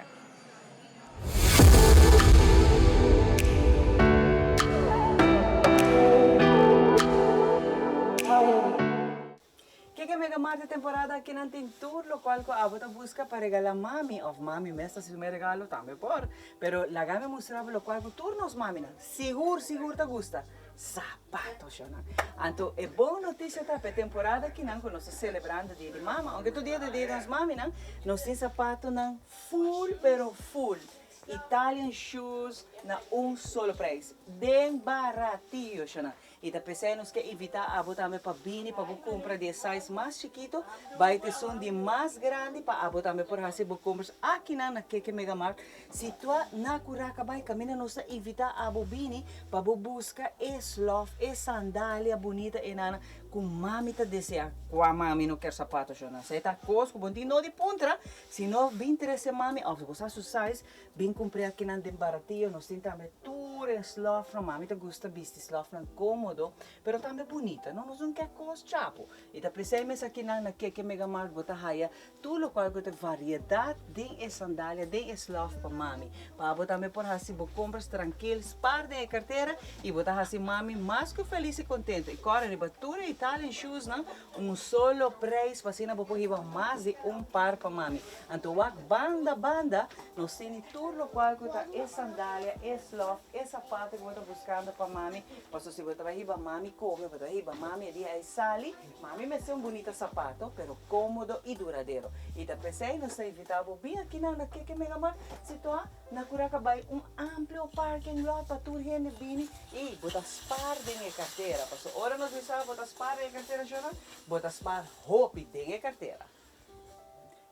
Keke Mega Mart e temporada aki nan tin tur lokual ku abo ta buska pa regala mami of mami mes ta hasi su mes regalo tambe por pero laga mi mustra bo lokual ku tur nos maminan sigur sigur ta gusta sapato shownan anto e bon notisia ta pa e temporada aki nan ku nos ta selebrando dia di mama aunke tur dia ta dia di nos maminan nos tin sapatonan full pero full Italian shoes na un solo prijs den baratio shownan. I ta p'esei nos ke invitá abo tambe pa bini pa bo kumpra di e size mas chikito bai te esun di mas grandi pa abo tambe por hasi bo kompras akinan na Keke Mega Mart situá na Curaca Bai kaminda nos ta invitá abo bini pa bo buska e slof e sandalia bunita enana ku mami ta deseá kua mami no kier sapato shona esei ta kos ku bo tin no di puntra si no bin trese mami òf bo sa su size Bin cumpre akinan den baratillo, nos tin tambe tur e slofnan, mami ta gusta bisti slofnan comodo, pero tambe bunita, no nos no ke cos chapo, y ta pesey mes akinan na Keke Mega Mart bo ta haya tur locual cu ta variedad den e sandalia, den e slof pa mami, pa abo tambe por haci bo compras trankil, spaar den e cartera y bo ta haci mami mas cu feliz y contento, y core riba tur e Italian shoesnan Un solo prijs pa asina bo por hiba mas di un par pa mami. Anto wak banda banda nos tini tur locual cu ta e sandalia, e slof, e sapato cu bo ta buscando pa mami. Pasobra si bo ta bay hiba mami come, bo ta hiba mami e dia ey sali, mami mester un bunita sapato pero comodo y duradero. Y ta pesey nos ta invita bo bin aki na Keke Mega Mart situa Na Curaca bay un amplio parking lot pa tur hende bini y bo ta spaar den e cartera. Paso ora nos bisa bo ta spaar den e cartera shona, bo ta spaar hopi den e cartera.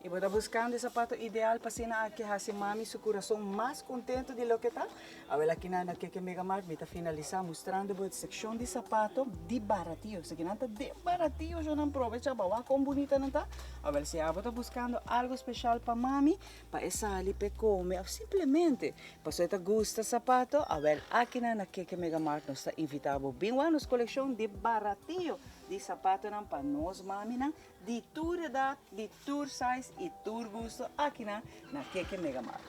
Y bo ta buscando e zapato ideal pa asina aki haci mami su curason mas contento di loke ta? Awel aki na na Keke Mega Mart mi ta finalisa mustrando bo e seccion di zapato di baratio. Esaki nan ta den baratio shona, probecha bo a wak con bunita nan ta. Awel si abo ta buscando algo special pa mami, Pa e sali p'e come of simplemente pasobra e ta gusta sapato, awel akinan na Keke Mega Mart nos ta invita bo bin wak nos coleccion di baratio di sapatonan pa nos maminan di tur edad, di tur size y tur gusto akinan na Keke Mega Mart.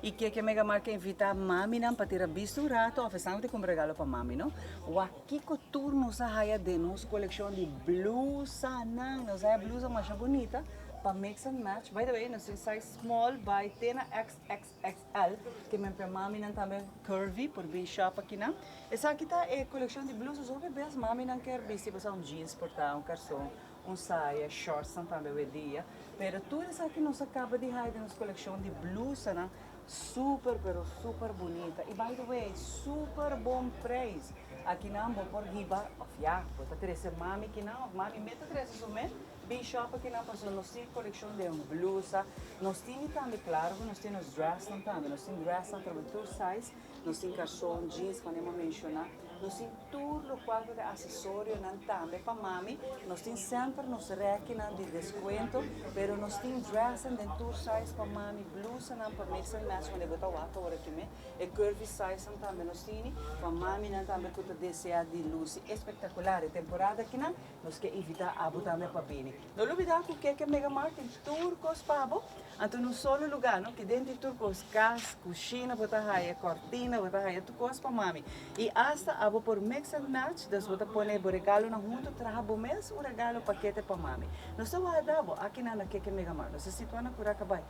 Y Keke Mega Mart ke invita maminan pa tira bista un rato of esnan ku ta kumpra regalo pa mami no. Wak kiko tur nos a haya den nos coleccion di blusanan, nos a haya blusa masha bunita. Pa mix and match. By the way, nos tin size small by te na XXXL. Ke men p'e maminan tambe curvy por bin shop akinan. Esaki ta e coleccion di blusas hopi bes maminan kier bisti pasobra un jeans por ta, un carson, un saya, shortsnan tambe awe dia. Pero tur esaki nos a caba di haya den nos coleccion di blusanan super pero super bunita. Y by the way, super bon prijs. Akinan bo por hiba of ya, bo ta trece mami kinan of mami mes ta trece su mes. Bin shop akinan pasobra nos tin kolekshon den blusa, nos tin tambe klaro ku nos tin nos dressnan tambe, nos tin dressnan tambe tur size, nos tin karson, jeans manera mi a menshoná. Nos tin tur locual cu ta accesorionan tambe pa mami. Nos tin semper nos rekinan di descuento, pero nos tin dressnan den tur size pa mami, blusanan pa mix and match, wanneer bo ta wak awor aki me. E curvy sizenan tambe nos tini, pa maminan tambe cu ta desea di luci espectacular e temporada akinan, nos ke invita abo tambe pa bini. No lubida cu Keke Mega Mart tin tur cos pa bo, anto na un solo lugar, no? Ki den tin tur cos, cas, cushina bo ta haya, cortina bo ta haya, tur cos pa mami. Y hasta abo por mix and match, dus bo ta pone bo regalonan hunto, traha bo mes un regalo pakete pa mami. Nos ta warda bo akinan na Keke Mega Mart. Nos ta situa na Curacabay.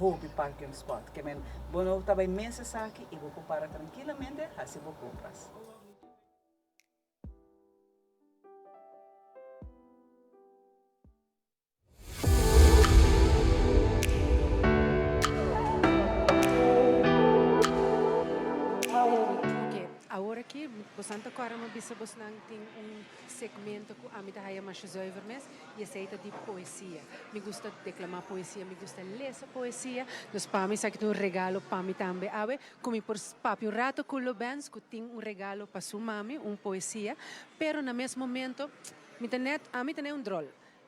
Hopi parking spot. Ke men bo no ta bai mes esaki i bo por para trankilamente hasi bo kompras. Ok, awor aki bosan ta kòrda mi bisa bosnan tin un segmento ku ami ta haya masha zuiver mes. I esei ta di poesia. Mi gusta declama poesia, mi gusta lesa poesia. Dus pa mi esaki ta un regalo pa mi tambe awe, cu mi por papia un rato cu Lobens cu tin un regalo pa su mami, un poesia. Pero na mes momento mi ta net, ami ta net un drol.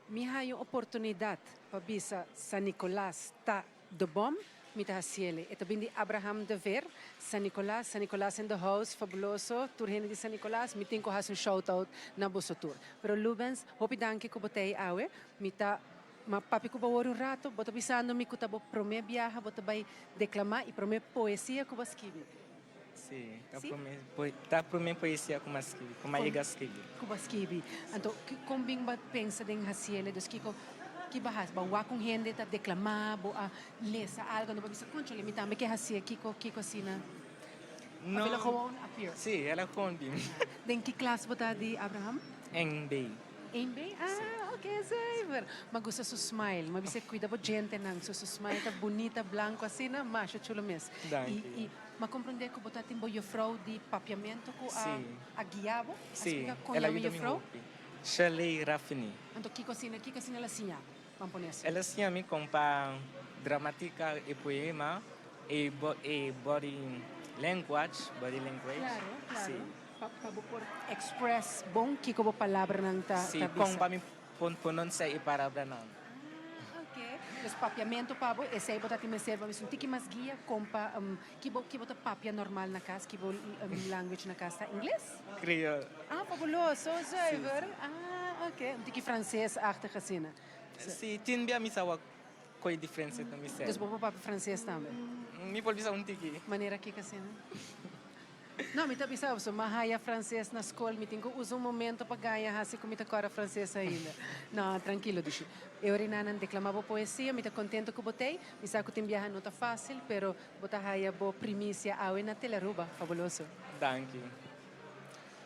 Mi haya un oportunidad pa bisa San Nicolas ta De bom mi ta haciele. E ta bin di Abraham de Veer, San Nicolas, San Nicolas in the house, fabuloso, tur hende di San Nicolas, mi tin cu haci un shout out na boso tur. Pero Lubens, hopi danki cu bo ta ey awe, mi ta ma papia cu bo awor un rato, bo ta bisando mi cu ta bo prome biaha bo ta bay declama y prome poesia cu bo a skibi. Si, ta prome, ta prome poesia cu mi a skibi, cu mi a yega skibi. Cu bo a skibi. Anto, con bin bo a pensa den haciele? Dus kico, ki bo a haci? Bo a wak un hende ta declama, bo a lesa algo, anto bo a bisa, conchole, mi tambe ke hacié, kico, kico asina? No. Of el a gewoon appear? Si, el a gewoon bin. Den ki klas bo ta di, Abraham? En B. En B? Ah, ok, zuiver. Mi a gusta su smile. Mi a bisa cuida bo djentenan. Su su smile ta bunita, blanco asina, masha chulo mes. Danki. I, i Ma comprende cu bo ta tin bo juffrouw di papiamento cu a Sí. a guia bo? A Sí, splica con el a yama yuda mi juffrouw? hopi. Shirley Raffini. Anto kico asina, kico asina el a siña bo? Ban pone asina. El a siña mi con pa gramatica e poema, e e body language, body language. Claro, claro. Sí. Pa pa bo por express bon kico bo palabranan ta Sí, ta con bisa. pa mi Pon pronuncia e palabranan. Ah, ok. Dus papiamento pa bo, esei bo ta tin mester pa mi un tiki mas guia kon pa ki bo ki bo ta papia normal na kas, ki bo language na kas ta ingles? Creole. Ah, fabuloso, zuiver. Ah, ok. Un tiki frances-achtig asina. Si, tin bia mi sa wak koe diferencia ta mi Dus bo por papia frances tambe? Mi por bisa un tiki. Manera kiko asina? No, mi ta bisa bo, mi a haya frances na skol, mi tin ku usa un momento pa gaña hasi ku mi ta kòrda frances ainda. No, trankilo dushi. E orinanan deklama bo poesia, mi ta kontento ku bo t'ei. Mi sa ku tin biaha no ta fásil, pero bo ta haya bo primisia awe na Telearuba. Fabuloso. Danki.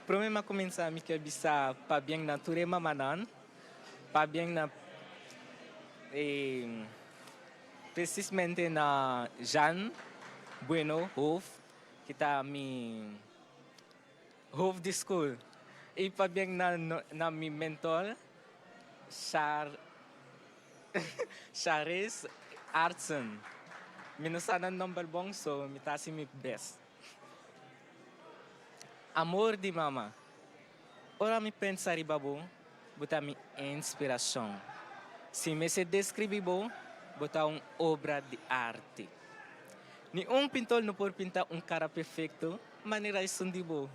Prome mi a kuminsá mi ke bisa pabien na tur e mamanan, pabien na e presismente na Jeanne Bueno Hof, Ki ta mi hoofd di school y pabien na na mi mentor Shar Sharis Artsen. Mi no sa nan nomber bon so mi ta haci mi best. Amor di mama. Ora mi pensa riba bo, bo ta mi inspiracion. Si mester describi bo, bo ta un obra di arte. Ni un pintor no por pinta un cara perfecto manera esun di bo.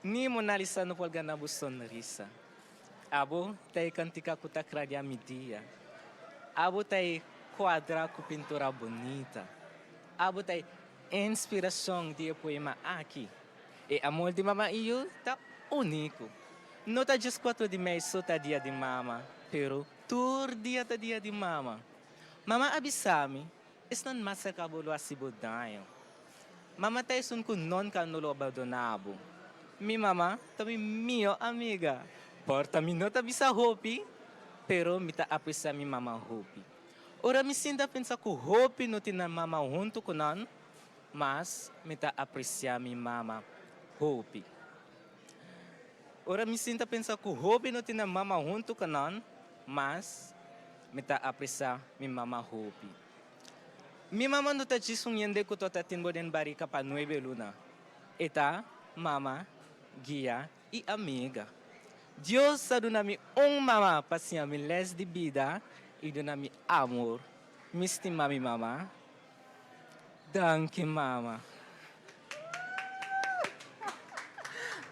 Ni Mona Lisa no por gana bo sonrisa. Abo ta e cantica cu ta clarea mi dia. Abo ta e cuadra cu pintura bunita. Abo ta e inspiracion di e poema aki. E amor di mama i yu ta úniko. No ta djes kuatro di mei so ta dia di mama, pero tur dia ta dia di mama. Mama a bisa mi, esnan mas serka bo lo hasi bo daño. Mama ta esun ku nunka no lo abandoná bo. Mi mama ta mi mihó amiga. Por ta mi no ta bisa hopi, pero mi ta apresiá mi mama hopi. Ora mi sinta pensa ku hopi no tin nan mama huntu ku nan, Mas mi ta apreciá mi mama hopi. Ora mi sinta pensa cu hopi no tin nan mama hunto cu nan, mas mi ta apreciá mi mama hopi. Mi mama no ta djis un hende cu tabata tin bo den barica pa nuebe luna. E ta mama. guia i amiga. Dios a duna mi un mama pa siña mi les di bida i duna mi amor. Mi stima mi mama. Danki mama.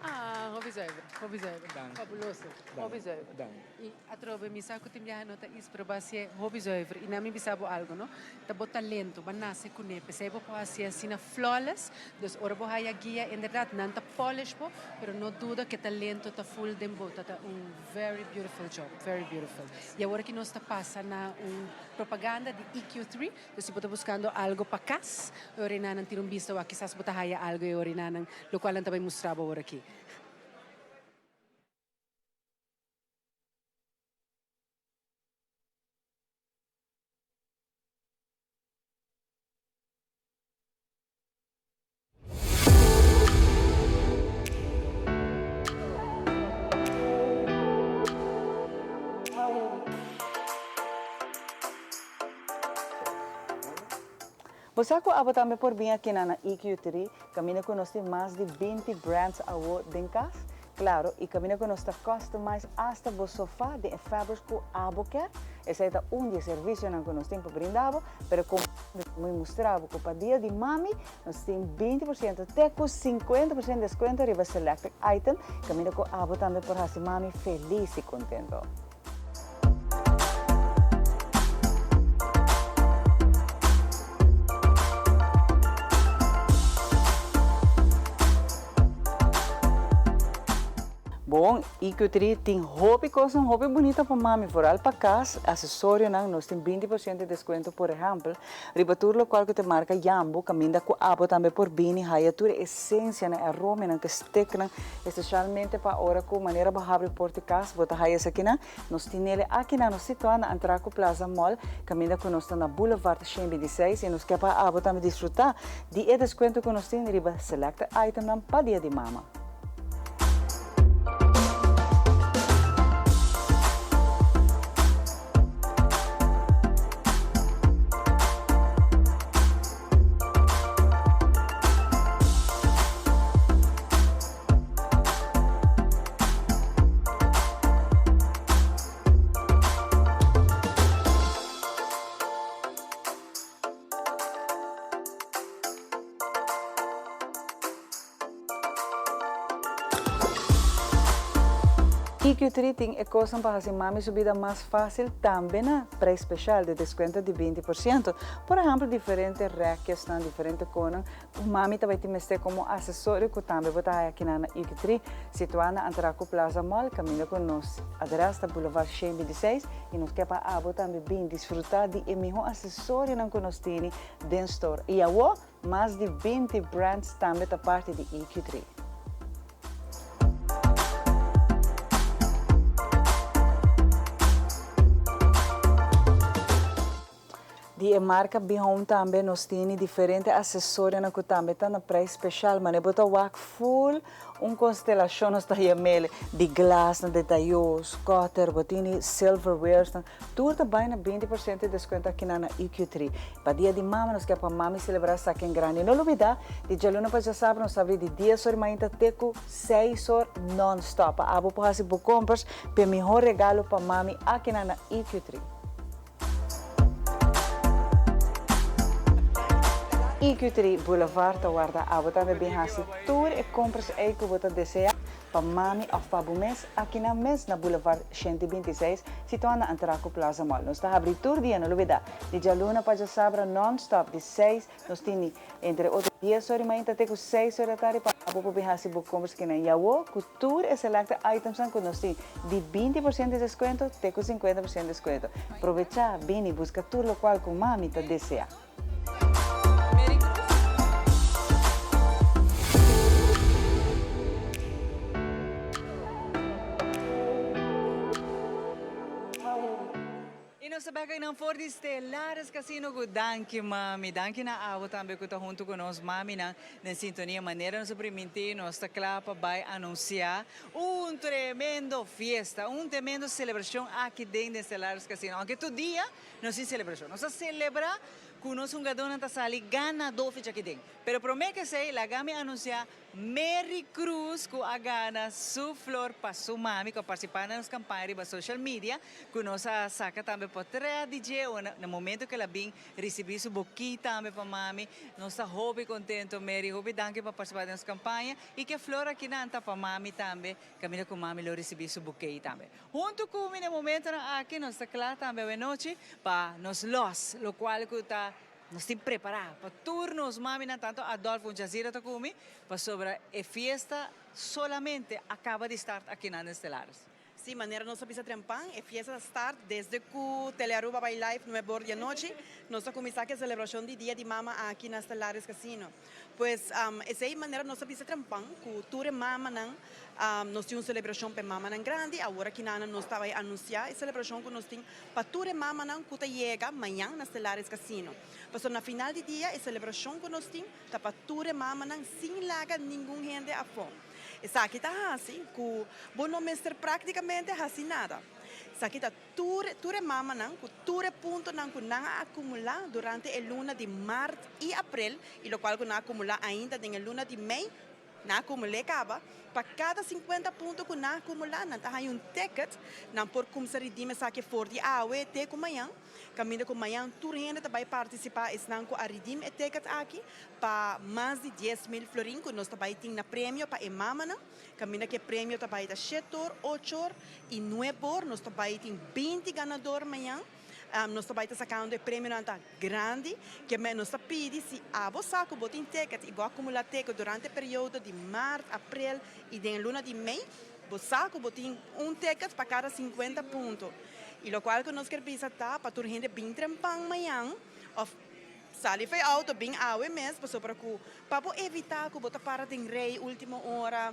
Ah, hopi zuiver, hopi zuiver. Danki. Fabuloso, hopi zuiver. Danki. I atrobe mi sa ku tin biaha no ta is, pero bo hasié hopi zuiver. I nan mi bisa bo algu, no? Ta bo talento, bo a nase kuné, p'esei bo por hasié asina flawless. Dus ora bo haya guia, inderdat nan ta polish bo, pero no duda ku e talento ta full den bo. Ta ta un very beautiful job, very beautiful. I awor aki nos ta pasa na un propaganda di EQ3. Dus si bo ta buskando algu pa kas, e orinanan tira un bista wak kisas bo ta haya algu e orinanan, lokual nan ta bai mustra bo awor aki. Bo sa ku abo tambe por bin akina na EQ3, kaminda ku nos tin mas di 20 brands awo den kas? Claro, y caminda cu nos ta customize hasta bo sofa den e fabrics cu abo kier. Esey ta un di e servicionan cu nos tin pa brinda bo, pero como mi mustra bo cu pa dia di mami nos tin 20% te cu 50% descuento riba selected item, caminda cu abo tambe por haci mami feliz y contento. Bon, IQ3 tin hopi kosnan hopi bunita pa mami, vooral pa kas, asesorionan, nos tin 20% di deskuento por ehèmpel riba tur lokual ku ta marka Jambo, kaminda ku abo tambe por bini haya tur e esensianan, e aromanan, ku e steknan, espesialmente pa ora ku manera bo habri porta di kas bo ta haya esakinan. Nos tin nele akinan, nos situá na Antraco Plaza Mall, kaminda ku nos ta na Boulevard 126 i nos ke pa abo tambe disfrutá di e deskuento ku nos tin riba selected itemnan pa Dia di Mama. EQ3 tin e kosnan pa hasi mami su bida mas fásil tambe na preis speshal di deskuento di 20%. Por ehèmpel diferente rèkjesnan, diferente konan Ku mami ta bai tin mester komo asesorio ku tambe bo ta haya kinan na Uk-Tri, situá na Antraco Plaza Mall, kaminda ku nos adrès ta Boulevard 126 i nos ke pa abo tambe bin disfrutá di e mihó asesorionan ku nos tini den store. I awó, mas di 20 brands tambe ta parti di EQ-Tri. Di e marka Bihome tambe nos tini diferente asesorionan ku tambe ta na prijs speshal. Mane bo ta wak ful un konstelashon nos ta yam'el di glasnan detayos, kòter, bo tini silverwaresnan. Tur ta bai na 20% di deskuento akinan na EQ3. Pa dia di mama nos ke pa mami selebrá esaki en grandi. No lubidá, di djaluna pa djasabra nos ta abri di dies or mainta te ku seis or nònstòp. Pa abo por hasi bo kompras p'e mihó regalo pa mami akinan na EQ3. EQ3 Boulevard ta warda abo tambe bin hasi tur e compras ey cu bo ta desea pa mami of pa bo mes aki nan mes na Boulevard 126 situa na Antraco Plaza Mall. Nos ta habri tur dia, no lubida, di djaluna pa djasabra non stop di seis Nos tin di entre otro dies ora di mainta te ku seis ora di tardi pa abo por bin hasi bo kompras kinan. I awo ku tur e selected itemsnan ku nos tin di 20% di deskuento te ku 50% di deskuento. Probechá, bini buska tur lokual ku mami ta deseá. I nos. ta bek einan for di Stellaris Casino ku danki mami, danki na abo tambe ku ta huntu ku nos maminan den sintonia. Manera nos a primintí nos ta kla pa bai anunsiá un tremendo fiesta, un tremendo selebrashon aki den den Stellaris Casino. Aunke tur dia nos tin selebrashon, nos ta selebrá ku nos hungadónan ta sali ganadó fecha aki den. Pero promé ku esei laga mi anunsiá Mary Cruz cu a gana su flor pa su mami cu a participa na nos campaña riba social media cu nos a saca tambe potret di dje ora na momento cu el a bin ricibi su boki tambe pa mami. Nos ta hopi contento Mary, hopi danki pa participa den nos campaña y cu e flor akinan ta pa mami tambe caminda cu mami lo ricibi su bouquet tambe. Hunto cu mi na e momentonan aki nos ta cla tambe awenochi pa nos los locual cu ta Nos tin prepará pa tur nos maminan, tanto Adolfo ku Jazira ta ku mi, pasobra e fiesta solamente a kaba di start akinan den Stellaris. Sí, manera nos a bisa trempan, e fiesta ta start desde ku Telearuba bai live nuebe or di anochi. Nos ta kuminsá ku e selebrashon di Dia di Mama aki na Stellaris Casino. Pues, esei manera nos a bisa trempan ku tur e mamanan nos tin un selebrashon pa e mamanan grandi. Awor akinan nos ta bai anunsiá e selebrashon ku nos tin Pa tur e mamanan ku ta yega mañan na Stellaris Casino. Pasobra na final di dia e selebrashon ku nos tin ta pa tur e mamanan sin laga ningun hende afó. Esaki ta hasi ku bo no mester práktikamente hasi nada. Esaki ta tur tur e mamanan ku tur e puntonan ku nan a akumulá durante e luna di mart i aprel i lokual ku nan a akumulá ainda den e luna di mei, Nan a kumul'é kaba. Pa kada sinkuenta punto ku nan a kumulá, nan ta haña un ticket. Nan por kumsa redeem esaki for di awe te ku mañan. Kaminda ku mañan tur hende ta bai partisipá esnan ku a redeem e ticket aki pa mas di 10,000 florin ku nos ta bai tin na premio pa e mamanan. Kaminda ku e premio ta bai ta shetor, ochor i nuebor. Nos ta bai tin 20 ganador mañan. Nos ta bai ta sakando e premionan ta grandi, ke men nos ta pidi si abo sa ku bo tin ticket i bo a kumulá ticket durante e periodo di mart, aprel i den e luna di mei, bo sa ku bo tin un ticket pa kada 50 punto. I lokual ku nos ker bisa ta pa tur hende bin trempan mañan òf sali for e outo bin awe mes pasobra ku pa bo evitá ku bo ta para den rei último ora,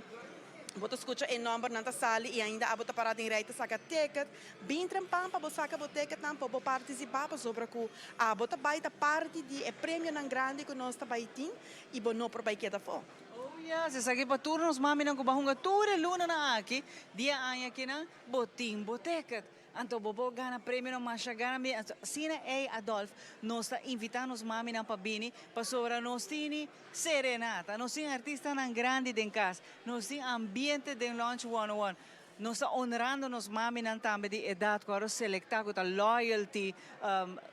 bo ta skucha e nòmbernan ta sali i ainda abo ta para den rei ta saka ticket. Bin trempan pa bo saka bo ticketnan pa bo partisipá pasobra ku abo ta bai ta parti di e premionan grandi ku nos ta bai tin i bo no por bai keda afó. Oh yes, esaki pa tur nos maminan ku ba hunga tur e lunanan aki, dia aña akinan, bo tin bo ticket. Anto bo por gana premionan masha grandi. Anto asina ey Adolf, nos ta invitá nos maminan pa bini pasobra nos tini serenata, nos tin artistanan grandi den kas, nos tin ambiente den Lounge 101. Nos ta honrando nos maminan tambe di edat ku a selektá ku ta loyalty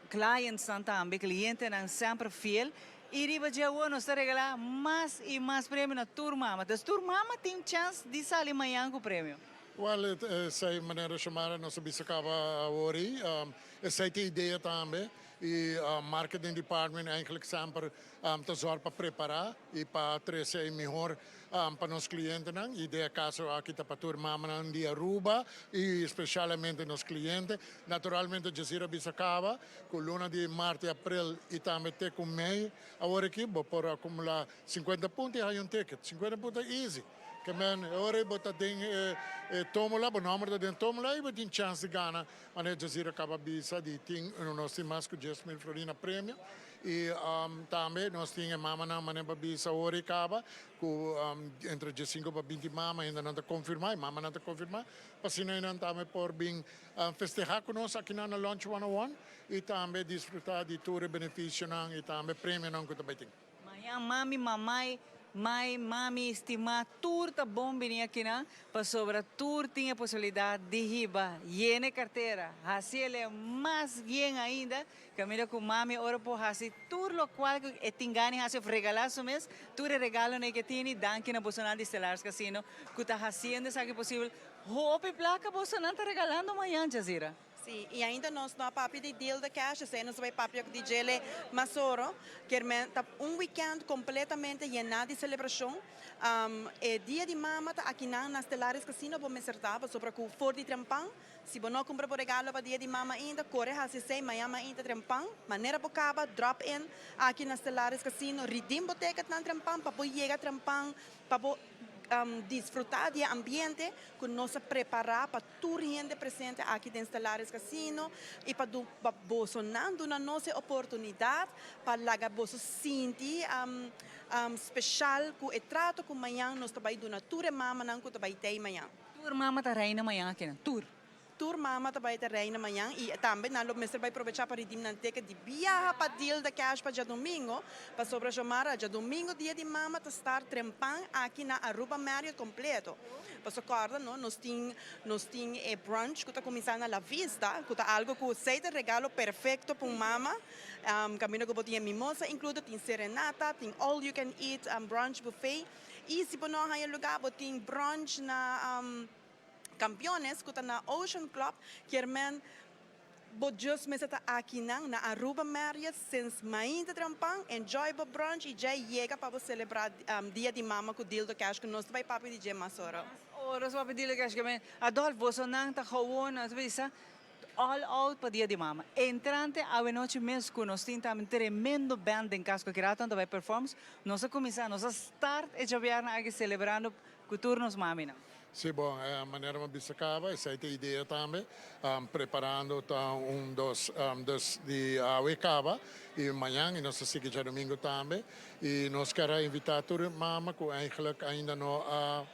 clientsnan tambe, klientenan semper fiel. I riba dje awor nos ta regalá mas i mas premio na tur mama. Dus tur mama tin chèns di sali mañan ku premio. Wèl, esei manera Xiomara nos a bisa kaba awor ei. Esei ta e idea tambe. I marketing department eigenlijk semper ta zòrg pa prepará i pa trese e mihor pa nos clientenan y den e caso aki ta pa tur mamanan di Aruba y specialmente nos cliente. Naturalmente Jazira bisa caba cu luna di maart y april y tambe te cu mei awor aki bo por acumula 50 punto y haya un ticket. 50 punto ta easy. Ke men e ora bo ta den e tómula, bo nomber ta den tómula y bo tin chance di gana. Manera Jazira caba bisa di tin nos tin mas cu 10,000 florin na premio. Y tambe nos tin e mamanan manera pa bisa ora y caba cu entre 15 pa 20 mama ainda nan ta confirma y mamanan ta confirma pa asina nan tambe por bin festeha cu nos aki nan na Lunch 101 y tambe disfruta di tur e beneficionan y tambe premionan cu ta bay tin. Mañan mami, mamai, mai, mami stimá tur ta bon bini akinan pasobra tur tin e posibilidad di hiba yena e cartera, haciele mas yen ainda. Caminda cu mami ora por haci tur locual cu e tin gana di haci of regala su mes, tur e regalonan cu e tini, danki na bosonan di Stellaris Casino cu ta haciendo esaki posibel. Hopi placa bosonan ta regalando mañan, Jazira. Sí, y ainda nos no a papia di deal the cash, esey nos a bay papia di djele mas oro. Kier men ta un weekend completamente yena di celebracion. E dia di mama ta akinan na Stellaris Casino bo mester ta pasobra cu for di trempan Si bo no kumpra bo regalo pa dia di mama ainda, kore hasi esei mañan mainta trempan. Manera bo kaba, drop in aki na Stellaris Casino, redeem bo ticketnan trempan pa bo yega trempan, pa bo. Disfrutá di e ambiente ku nos a prepará pa tur hende presente aki den Stellaris Casino i pa pa bosonan duna nos e oportunidat pa laga boso sinti speshal ku e trato ku mañan nos ta bai duna tur e mamanan ku ta bai tei mañan. Tur mama ta reina mañan akinan, tur. Tur mama ta bai ta reina mañan y tambe nan lo mester bai probecha pa redeem nan ticket di biaha pa Deal the Cash pa djadomingo, pasobra Xiomara, djadomingo dia di mama ta start trempan aki na Aruba Marriott completo. Paso corda no, nos tin nos tin e brunch cu ta cuminsa na La Vista, cu ta algo cu esey ta regalo perfecto pa un mama, caminda cu bo tin e mimosa incluido, tin serenata, tin all you can eat brunch buffet y si bo no a haya lugar bo tin brunch na. Campeones cu ta na Ocean Club kier men bo just mester ta akinan na Aruba Marriott since mainta trempan, enjoy bo brunch y djey yega pa bo celebra dia di mama cu Dildo Cash cu nos ta bay papia di dje mas ora. Mas ora su papia Dildo Cash kier men Adolf bosonan ta gewoon nos ta bisa all out pa dia di mama. Entrante awenochi mes cu nos tin tambe tremendo band den cas cu aki rato nan ta bay performs nos a cuminsa nos a start e djabièrnè aki celebrando cu tur nos maminan. Sí, bon, e manera mi a bisa caba, esey ta e idea tambe. Preparando ta un dos, dus di awe caba y mañan y nos ta sigui djadomingo tambe. Y nos kier a invita tur mama cu eigenlijk ainda no a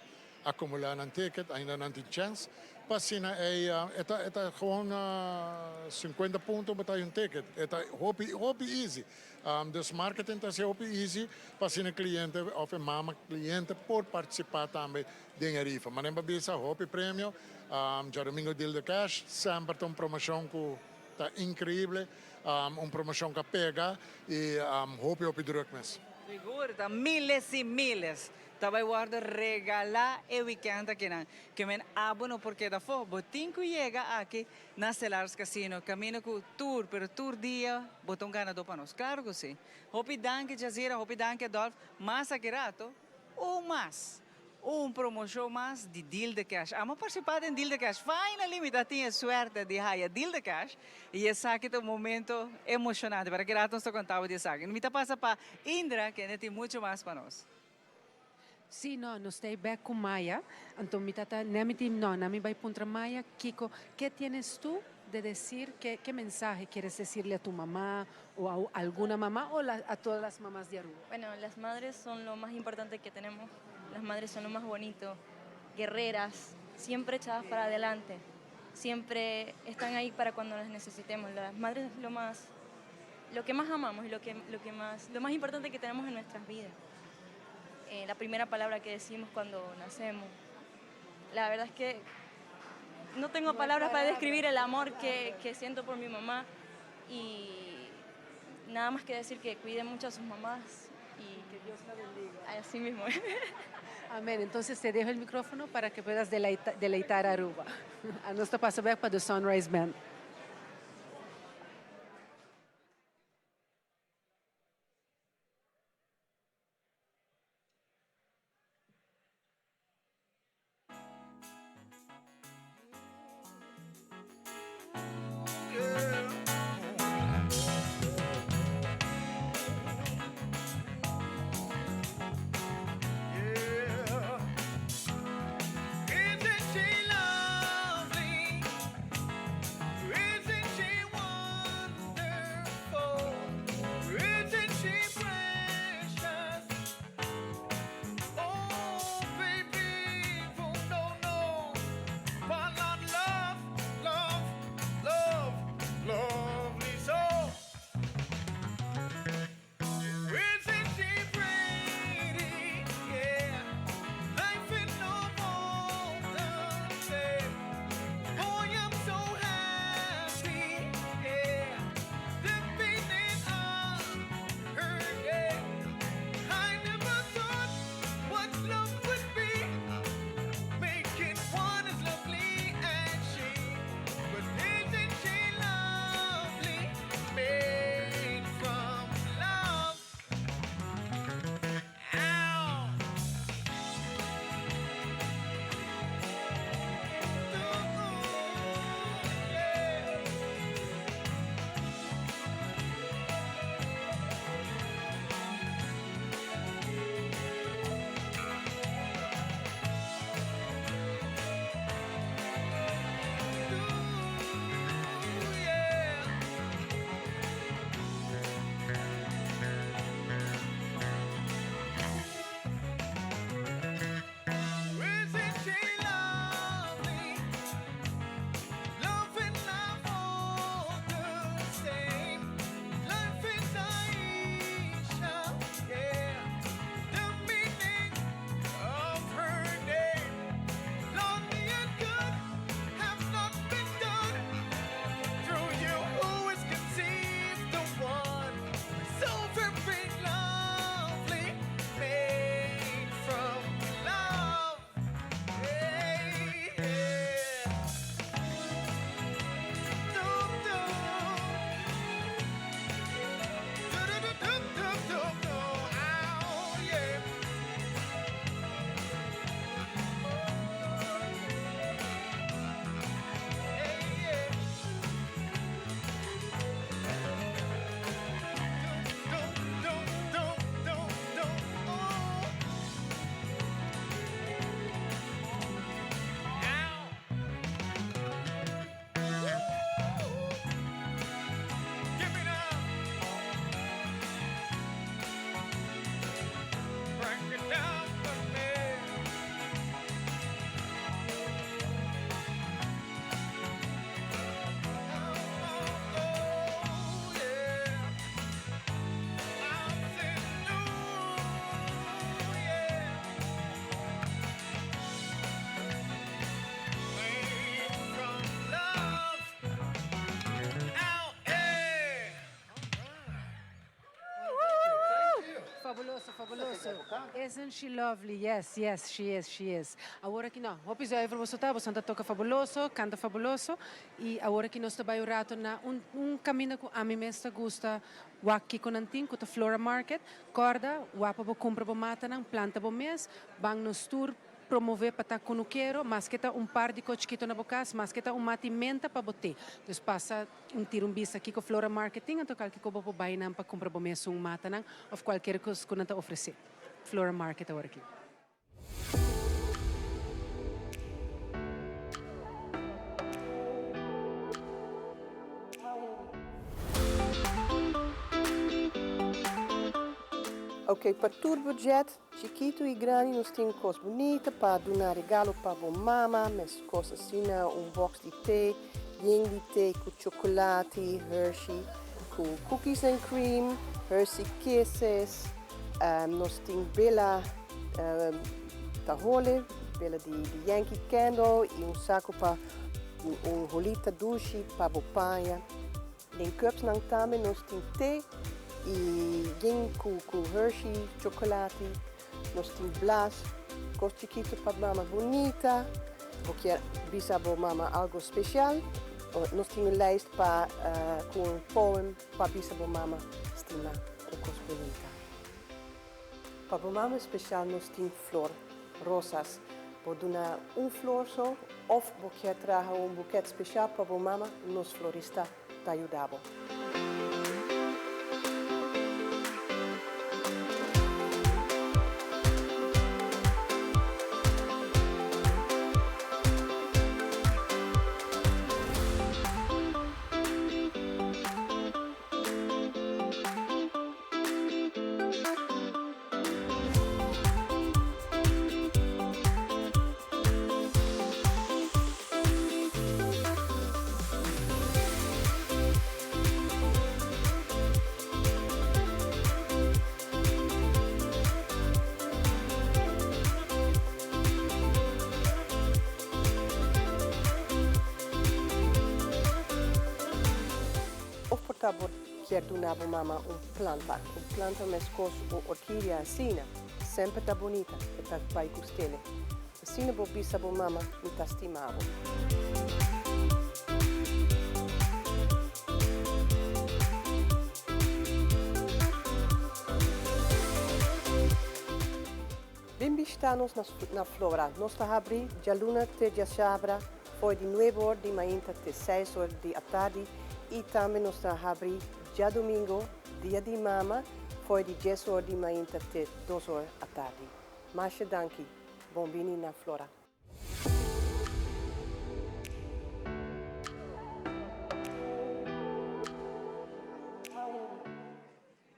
acumula nan ticket, ainda nan tin chens, pa asina ey e ta e ta gewoon cincuenta punto bo ta hay un ticket. E ta hopi hopi easy. Dus marketing ta haci hopi easy pa asina e cliente of e mama cliente por participa tambe Den e rifa. Manen pa bisa hopi premio. Djadomingo Deal de Cash semper ta un promocion cu ta increible. Un promocion cu a pega y hopi hopi druk mes. Sigur ta miles y miles ta bay wordo regala e weekend akinan. Ke men abo no por keda afo. Bo tin cu yega aki na Stellaris Casino. Camino cu tur pero tur dia bo ta un ganador pa nos. Claro cu si. Hopi danki Jazira, hopi danki Adolf. Mas aki rato un mas. Un promocion mas di Deal de Cash. Amo participa den Deal de Cash. Finally mi ta tin e suerte di haya Deal de Cash y esaki ta un momento emocionante. Para ki rato nos ta conta bo di esaki. Mi ta pasa pa Indra kende tin mucho mas pa nos. Sí, no, nos ta ei bek cu Maya. Anto mi ta ta, ne mi tin, no, na mi bay puntra Maya kico, ke tienes tu de decir, ke, ke mensahe quieres decirle a tu mamá o a alguna mamá o la, a todas las mamás de Aruba? Bueno, las madres son lo más importante que tenemos, las madres son lo más bonito, guerreras, siempre echadas para adelante, siempre están ahí para cuando las necesitemos. Las madres es lo más, lo que más amamos y lo que, lo que más, lo más importante que tenemos en nuestras vidas. Eh, la primera palabra que decimos cuando nacemos. La verdad es que no tengo palabras para describir el amor que, que siento por mi mamá y nada más que decir que cuide mucho a sus mamás y que Dios la bendiga. Así mismo. Amén. Entonces te dejo el micrófono para que puedas deleita, deleitar Aruba. A nos ta pasa bek pa The Sunrise Band. Fabuloso, fabuloso. Isn't she lovely? Yes, yes, she is, she is. Awor aki no, hopi zuiver boso ta, boso ta toca fabuloso, canta fabuloso. Y awor aki nos ta bay un rato na un, un caminda cu ami mes ta gusta wak kico nan tin, cu ta Flora Market. Corda, wak pa bo cumpra bo matanan, planta bo mes, ban nos tur promove pa ta cunukero, maske ta un par di co chikito na bo cas, maske ta un mati menta pa bo te. Dus pasa un tira un bista kico Flora Market tin, anto kalke co bo por bay nan pa cumpra bo mesun matanan of cualkier cos cu nan ta ofrece. Flora Market awor aki. Ok, pa tur budget, chikitu y grandi nos tin cos bunita pa duna regalo pa bo mama, mes cos asina un box di te, yen di te cu chocolati, Hershey cu cookies and cream, Hershey kisses, nos tin bela ta hole, bela di Yankee Candle y un saco pa un holita dushi pa bo paña. Den cupsnan tambe nos tin te y yen cu Hershey chocolati. Nos tin blas, cos chikito pa mama bunita. Bo kier bisa bo mama algo special, nos tin un lijst pa cu un poem pa bisa bo mama stima un cos bunita. Pa bo mama special nos tin flor, rosas. Bo duna un flor so of bo kier traha un buket special pa bo mama, nos florista ta yuda bo. Of por ta bo kier duna bo mama un planta, un planta meskos un orkidia asina, semper ta bunita, e ta bai ku stele. Asina bo bisa bo mama mi ta stima bo. Bin bishita nos na Flora. Nos ta habri djaluna te djasabra for di nuebe or di mainta te seis or di atardi y tambe nos ta habri djadomingo, dia di mama, for di dies or di mainta te dos or atardi. Masha danki. Bon bini na Flora.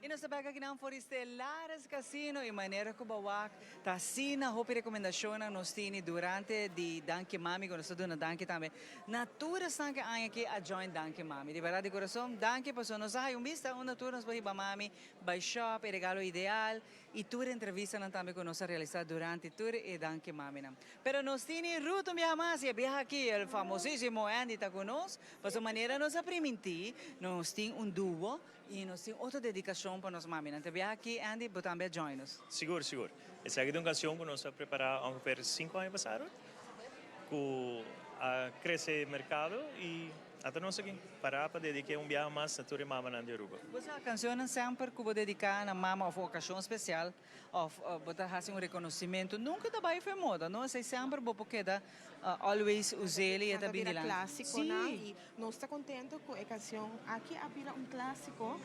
Y nos ta bek akinan for di Stellares Casino y manera cu bo wak ta asina hopi recomendacionnan nos tini durante di Danki Mami cu nos ta duna danki tambe na tur esnan cu aña aki a join Danki Mami. Di berdad di corazon danki pasobra nos a haya un bista unda tur nos por hiba mami bay shop e regalo ideal y tur entrevistanan tambe cu nos a realisa durante tur e Danki Maminan. Pero nos tini Ruth un biaha mas y e biaha aki el famosisimo Andy ta cu nos pasobra manera nos a priminti nos tin un duo Y nos tin otro dedicacion pa nos maminan. Te biaha aki, Andy, bo tambe a join nos. Sigur, sigur. Esaki ta un cancion cu nos a prepara ongeveer cinco aña pasa, Ruth, cu a crece e mercado y ata nos aki para pa dedica un biaha mas na tur e mamanan di Aruba. Bo sa, cancionnan semper cu bo dedica na mama of ocasion special of bo ta haci un reconocimento, nunca ta bay for moda, no? Esey semper bo por keda always us'el y e ta bin dilanti. Ta bira clasiconan y Nos ta contento cu e cancion aki a bira un clasico.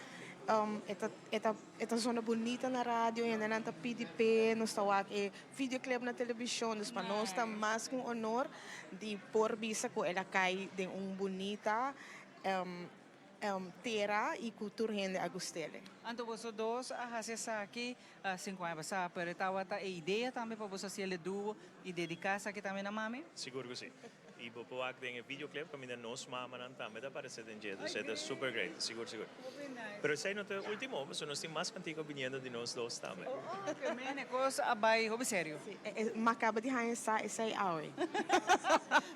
E ta e ta e ta zona bunita na radio, hendenan ta pidi p'e, nos ta wak e videoclip na television, dus pa nos ta mas cu un honor di por bisa cu el a cay den un bunita tera y cu tur hende a gust'el. Anto boso dos a haci esaki cinco aña pasa, pero e tabata e idea tambe pa boso haci el duo y dedica esaki tambe na mami? Sigur cu si. Y bo por wak den e videoclip caminda nos mamanan tambe ta aparece den dje. Dus e ta super great, sigur sigur. Pero esey no ta e ultimo, pasobra nos tin mas cantica biniendo di nos dos tambe. Oh, ke mene cos a bay hopi serio. Si, mi a caba di haña sa esey awe.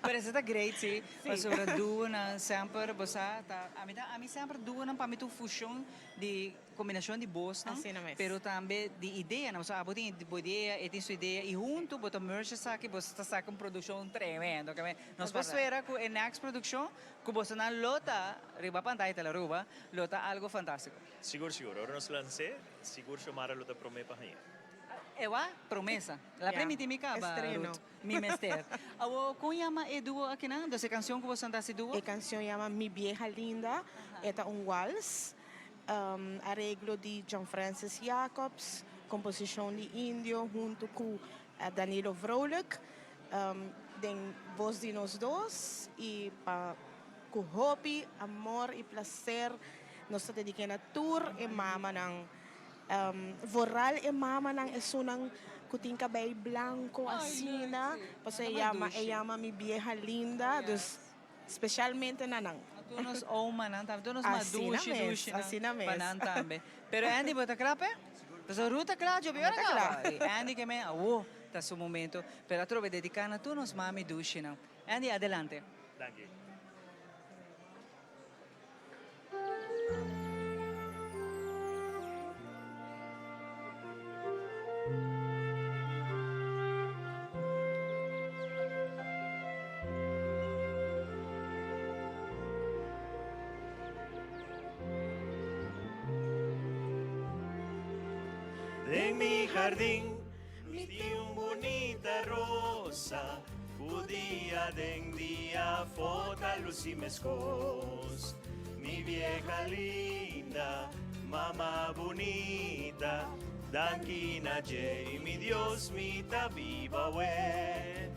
Pero esey ta great si, pasobra duonan semper bo sa ta, ami ta, ami semper duonan pa mi ta un fusion di. kombinashon di bosnan, Asina mes. pero tambe di ideanan. Pasobra abo tin bo idea, e tin su idea i huntu bo ta merge esaki, bo ta saka un produkshon tremendo. Nos por spera ku e next produkshon ku bosonan lo ta riba pantaya Tele Aruba lo ta algo fantástiko. Sigur sigur, ora nos lans'é, sigur Xiomara lo ta promé pa hañ'é. Ewa, promesa. La primiti mi caba, Ruth. Mi mester. Awo, con yama e duo akinan? Dus e cancion cu boso ta haci duo? E cancion yama Mi Vieja Linda. E ta un wals. Areglo di John Francis Jacobs, composicion di Indio hunto cu Danilo Vrolijk. Den voz di nos dos y pa cu hopi amor y placer nos ta dedica na tur e mamanan. Vooral e mamanan esunnan ku tin kabei blanko asina, pasobra e yama e yama mi bieha linda, dus spesialmente na nan. Tur nos omanan tambe, tur nos madushi dushinan pa nan tambe. Pero Andy bo ta kla p'e? Pasobra Ruth ta kla djobi ora kaba. I Andy ke men awo ta su momento, pero atrobe dediká na tur nos mami dushinan. Andy adelante. Danki. Den mi jardín mi tin un bunita rosa Ku dia den dia fo ta lusi meskos Mi vieja linda, mama bunita Danki na dje i mi Dios mi ta biba awe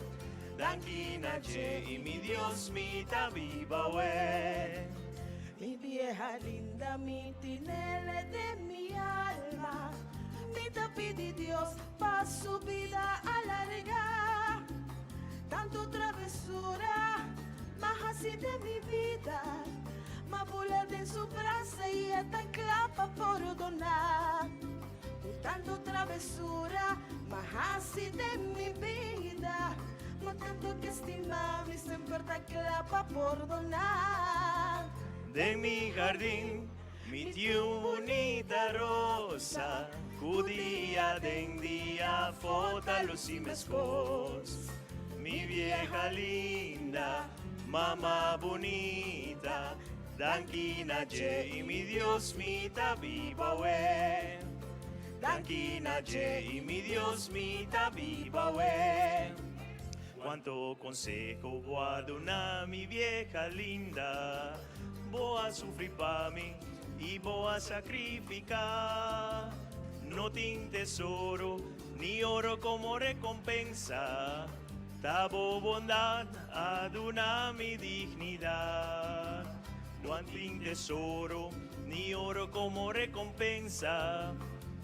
Danki na dje i mi Dios mi ta biba awe. Mi vieja linda, mi tinele de mi alma Mi ta pidi Dios Pa su bida alargá. Tantu travesura m'a hasi den mi bida, m'a bula den su brasa i e ta kla pa pordoná. Ku tantu travesura m'a hasi den mi bida, ma tantu ke stima mi semper ta kla pa pordoná. Den mi hardin Mi tin un bunita rosa ku dia den dia afó ta lusi meskos. Mi vieja linda, mama bunita, danki na dje i mi Dios mi ta biba awe. Danki na dje i mi Dios mi ta biba awe. Cuanto conseho bo a duna mi vieja linda. Bo a sufri pa mi i bo a sacrifica. No tin tesoro ni oro como recompensa. Ta bo bondad a duna mi dignidad. No tin tesoro ni oro como recompensa.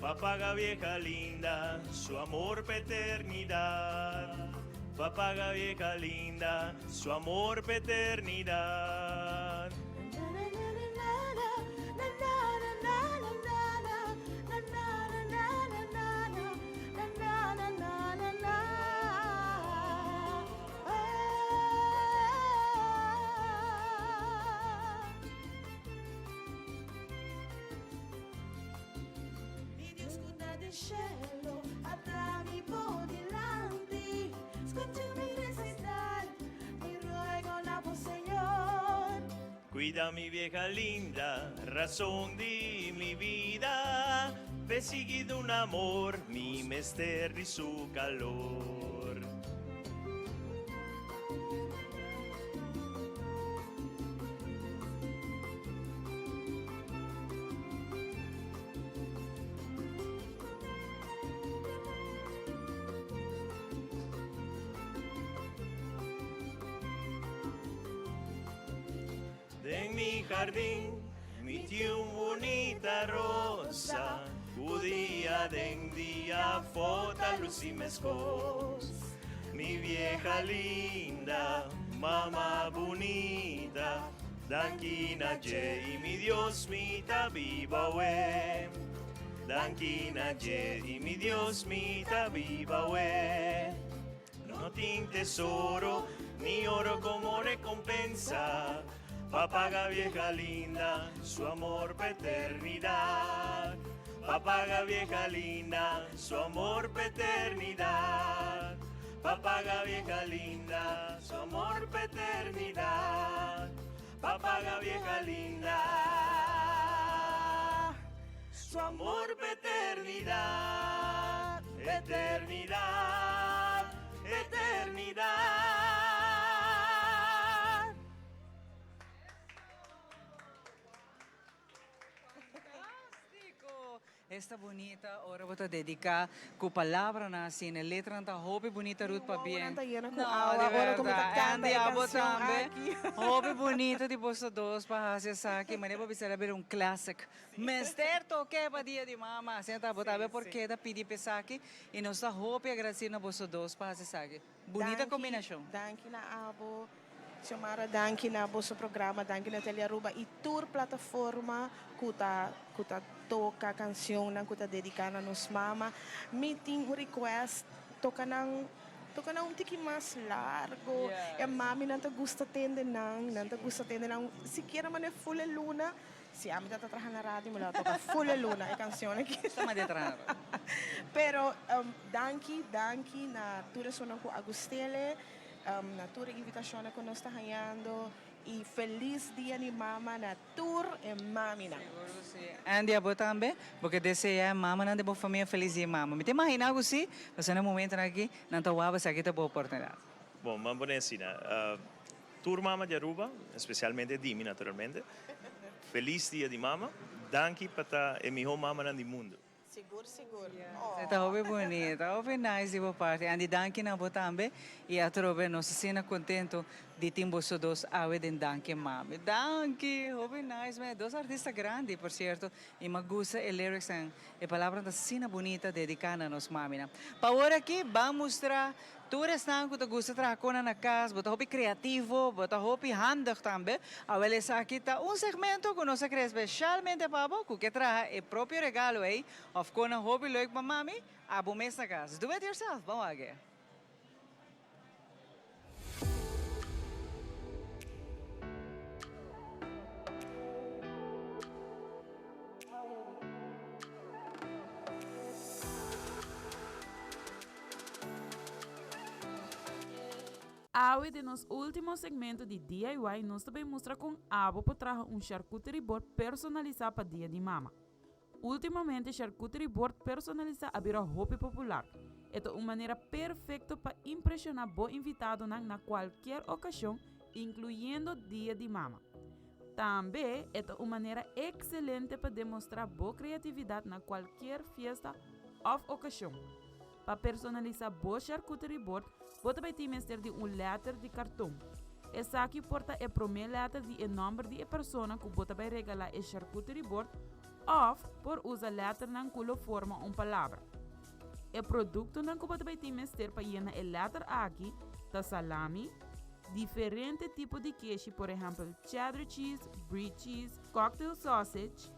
Pa paga vieja linda su amor pa eternidad. Pa paga vieja linda su amor pa eternidad. Mi Dios ku ta den shelo, ata mi bo dilanti. Scucha mi recitar, mi ruego na bo Señor. Cuida mi vieja linda, razón di mi vida, P'e sigui duna amor, mi mester di su calor. Den mi jardín mi tin un bunita rosa Ku dia den dia afó ta lusi meskos Mi vieja linda, mama bunita Danki na dje i mi Dios mi ta biba awe Danki na dje i mi Dios mi ta biba awe No tin tesoro ni oro como recompensa. Pa paga vieja linda, su amor pa eternidad. Pa paga vieja linda, su amor pa eternidad. Pa paga vieja linda, su amor pa eternidad. Pa paga vieja linda, su amor pa eternidad. Eternidad, eternidad. Fantástico! Esta bunita ora bo ta dedica cu palabranan asina. E letranan ta hopi bunita Ruth pabien. Wowonan ta yena cu No, awa di ora cu mi ta berdad. canta Andy, e abo cancion tambe. aki. Hopi bunita di boso dos pa haci esaki. Manera bo bisa el a bira un classic. Mester toke pa dia di mama. Asina ta bo tambe por keda pidi pa esaki. Y nos ta hopi agradecido na boso dos pa haci esaki. Bunita Danki, combinacion. danki na abo. Xiomara danki na boso programa, danki na Telearuba y tur plataforma cu ta cu ta toca cancionnan cu ta dedica na nos mama. Mi tin un request, toca nan toca nan un tiki mas largo, e maminan ta gusta tende nan, nan ta gusta tende nan sikiera manera full e luna, si ami ta ta traha na radio mi lo a toca full e luna e cancion aki. Sta manda traha na radio. Pero danki danki na tur esunnan cu a gustele. Na tur e invitacionnan cu nos ta hañando y feliz dia di mama na tur e maminan. Sigur cu si. Andy abo tambe bo ke desea e mamanan di bo famia feliz dia di mama. Mi ta imagina cu si, pasobra na e momentonan aki nan ta wak esaki ta bo oportunidad. Bon, ban pone asina. Tur mama di Aruba, especialmente di mi naturalmente, feliz dia di mama. Danki pa ta e miho mamanan di mundo. Sigur sigur. E ta hopi bunita, hopi nice di bo parti. Andy danki na bo tambe y atrobe nos asina contento di tin boso dos awe den Danki Mami. Danki! Hopi nice me. Dos artista grandi por cierto y mi a gusta e lyrics nan. E palabranan ta asina bunita dedica na nos maminan. Pa awor aki ban mustra Tur esnan ku ta gusta traha kona na kas, bo ta hopi kreativo, bo ta hopi handig tambe. Awel esaki ta un segmento ku nos a krea speshalmente pa bo ku ke traha e propio regalo ei òf kona hopi leuk pa mami, abo mes na kas. Do it yourself! Ban wak e. Awe den nos ultimo segmento di DIY nos ta bay mustra con abo por traha un charcuterie board personalisa pa Dia di Mama. Ultimamente charcuterie board personalisa a bira hopi popular. E ta un manera perfecto pa impresiona bo invitadonan na cualkier ocasion incluyendo Dia di Mama. Tambe e ta un manera excelente pa demostra bo creatividad na cualkier fiesta of ocasion. Pa personalisá bo charcuterie board, bo ta bai tin mester di un lèter di karton. Esaki por ta e promé lèter di e nòmber di e persona ku bo ta bai regalá e charcuterie board òf por usa lèternan ku lo forma un palabra. E produktonan ku bo ta bai tin mester pa yena e lèter aki ta salami, diferente tipo di keshi por ehèmpel cheddar cheese, brie cheese, cocktail sausage,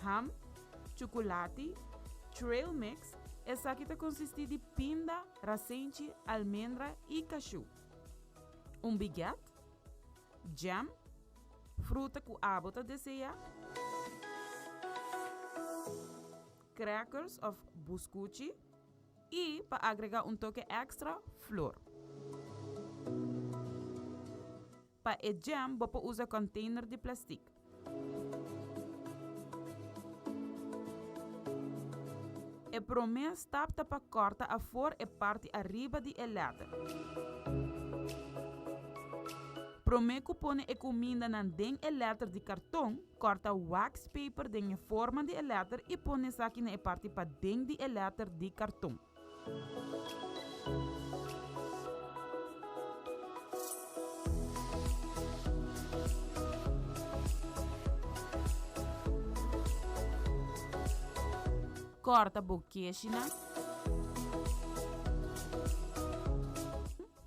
ham, chukulati, trail mix, Esaki ta konsistí di pinda, rasenchi, almendra i kashú. Un biget, jam, fruta ku abo ta deseá, crackers òf buskuchi i, pa agregá un toke èkstra, flor. Pa e jam bo por usa container di plastic. E prome stap ta pa corta afor e parti ariba di e letter. Prome cu pone e cumindanan den e letter di carton, corta wax paper den e forma di e letter y pone esaki na e parti paden di e letter di carton. Kòrta bo keshinan,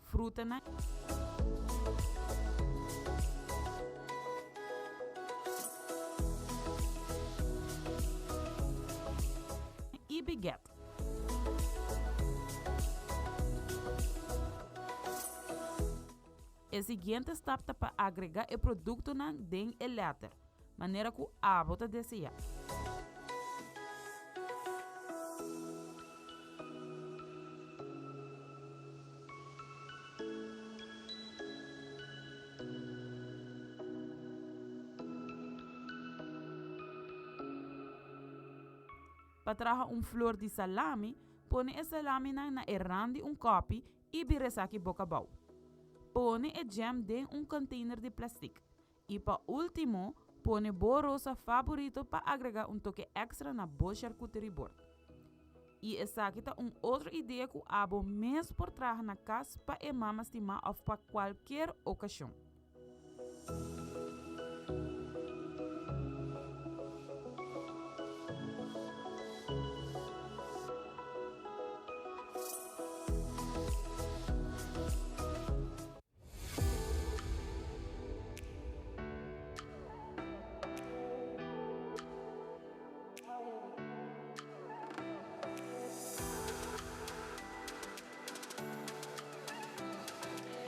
frutanan. I biget. E siguiente stap ta pa agrega e produktonan den e lèter, manera ku abo ta deseá. Pa traha un flor di salami, pone e salaminan na e rand di un kòpi i bira esaki boka abou. Pone e jam den un container di plastic. I pa ultimo, pone bo rosa faborito pa agrega un toke extra na bo charcuterie board. I esaki ta un otro idea cu abo mes por traha na cas pa e mama stima of pa cualkier ocasion.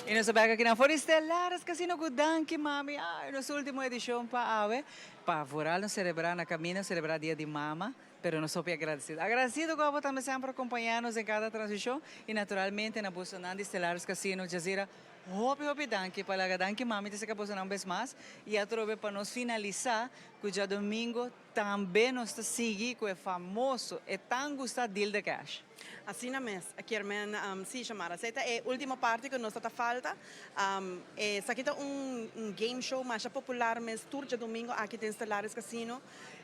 Y nos a bek aki na for di Stellaris Casino cu danki mami. Ay, nos ultimo edicion pa awe. Pa vooral nos celebra na camino, celebra dia di mama. Pero nos hopi agradecido. Agradecido cu abo tambe semper acompaña nos den cada transmision y naturalmente na bosonan di Stellaris Casino Jazeera. Hopi hopi danki pa laga danki mami ta seca bosonan un bes mas y atrobe pa nos finalisa cu djadomingo tambe nos ta sigui cu e famoso, e tan gusta Deal the Cash. Asina mes, kier men si Shamara. Esei ta e ultimo parti cu nos ta ta falta. Esaki ta un game show masha popular mes tur djadomingo aki den Stellaris Casino.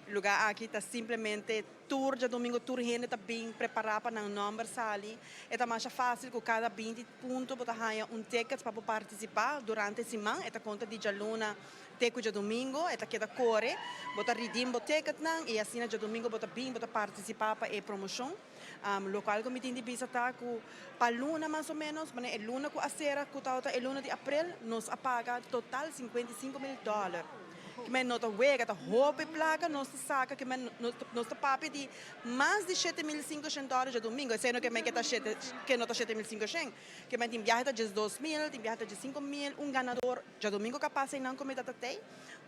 Lugar aki ta simplemente tur djadomingo tur hende ta bin prepara pa nan nomber sali. E ta masha facil cu cada 20 punto bo ta haya un ticket pa bo participa durante siman. E ta conta di djaluna te cu djadomingo. E ta keda core. Bo ta redeem bo ticketnan y asina djadomingo bo ta bin bo ta participa pa e promocion. Locual cu mi tin di bisa ta cu pa luna mas o menos, manera e luna cu a cera cu tabata e luna di april, nos a paga total 55 mil dollar. Ke men no ta wega, ta hopi placa nos ta saca, ke men nos ta papia di mas di 7500 dollar djadomingo. Esey no ke men ke ta shete, ke no ta 7500. Ke men tin biahe ta 12 mil, tin biahe ta 15 mil. Un ganador djadomingo cu a pasa eynan cu mi ta tatey,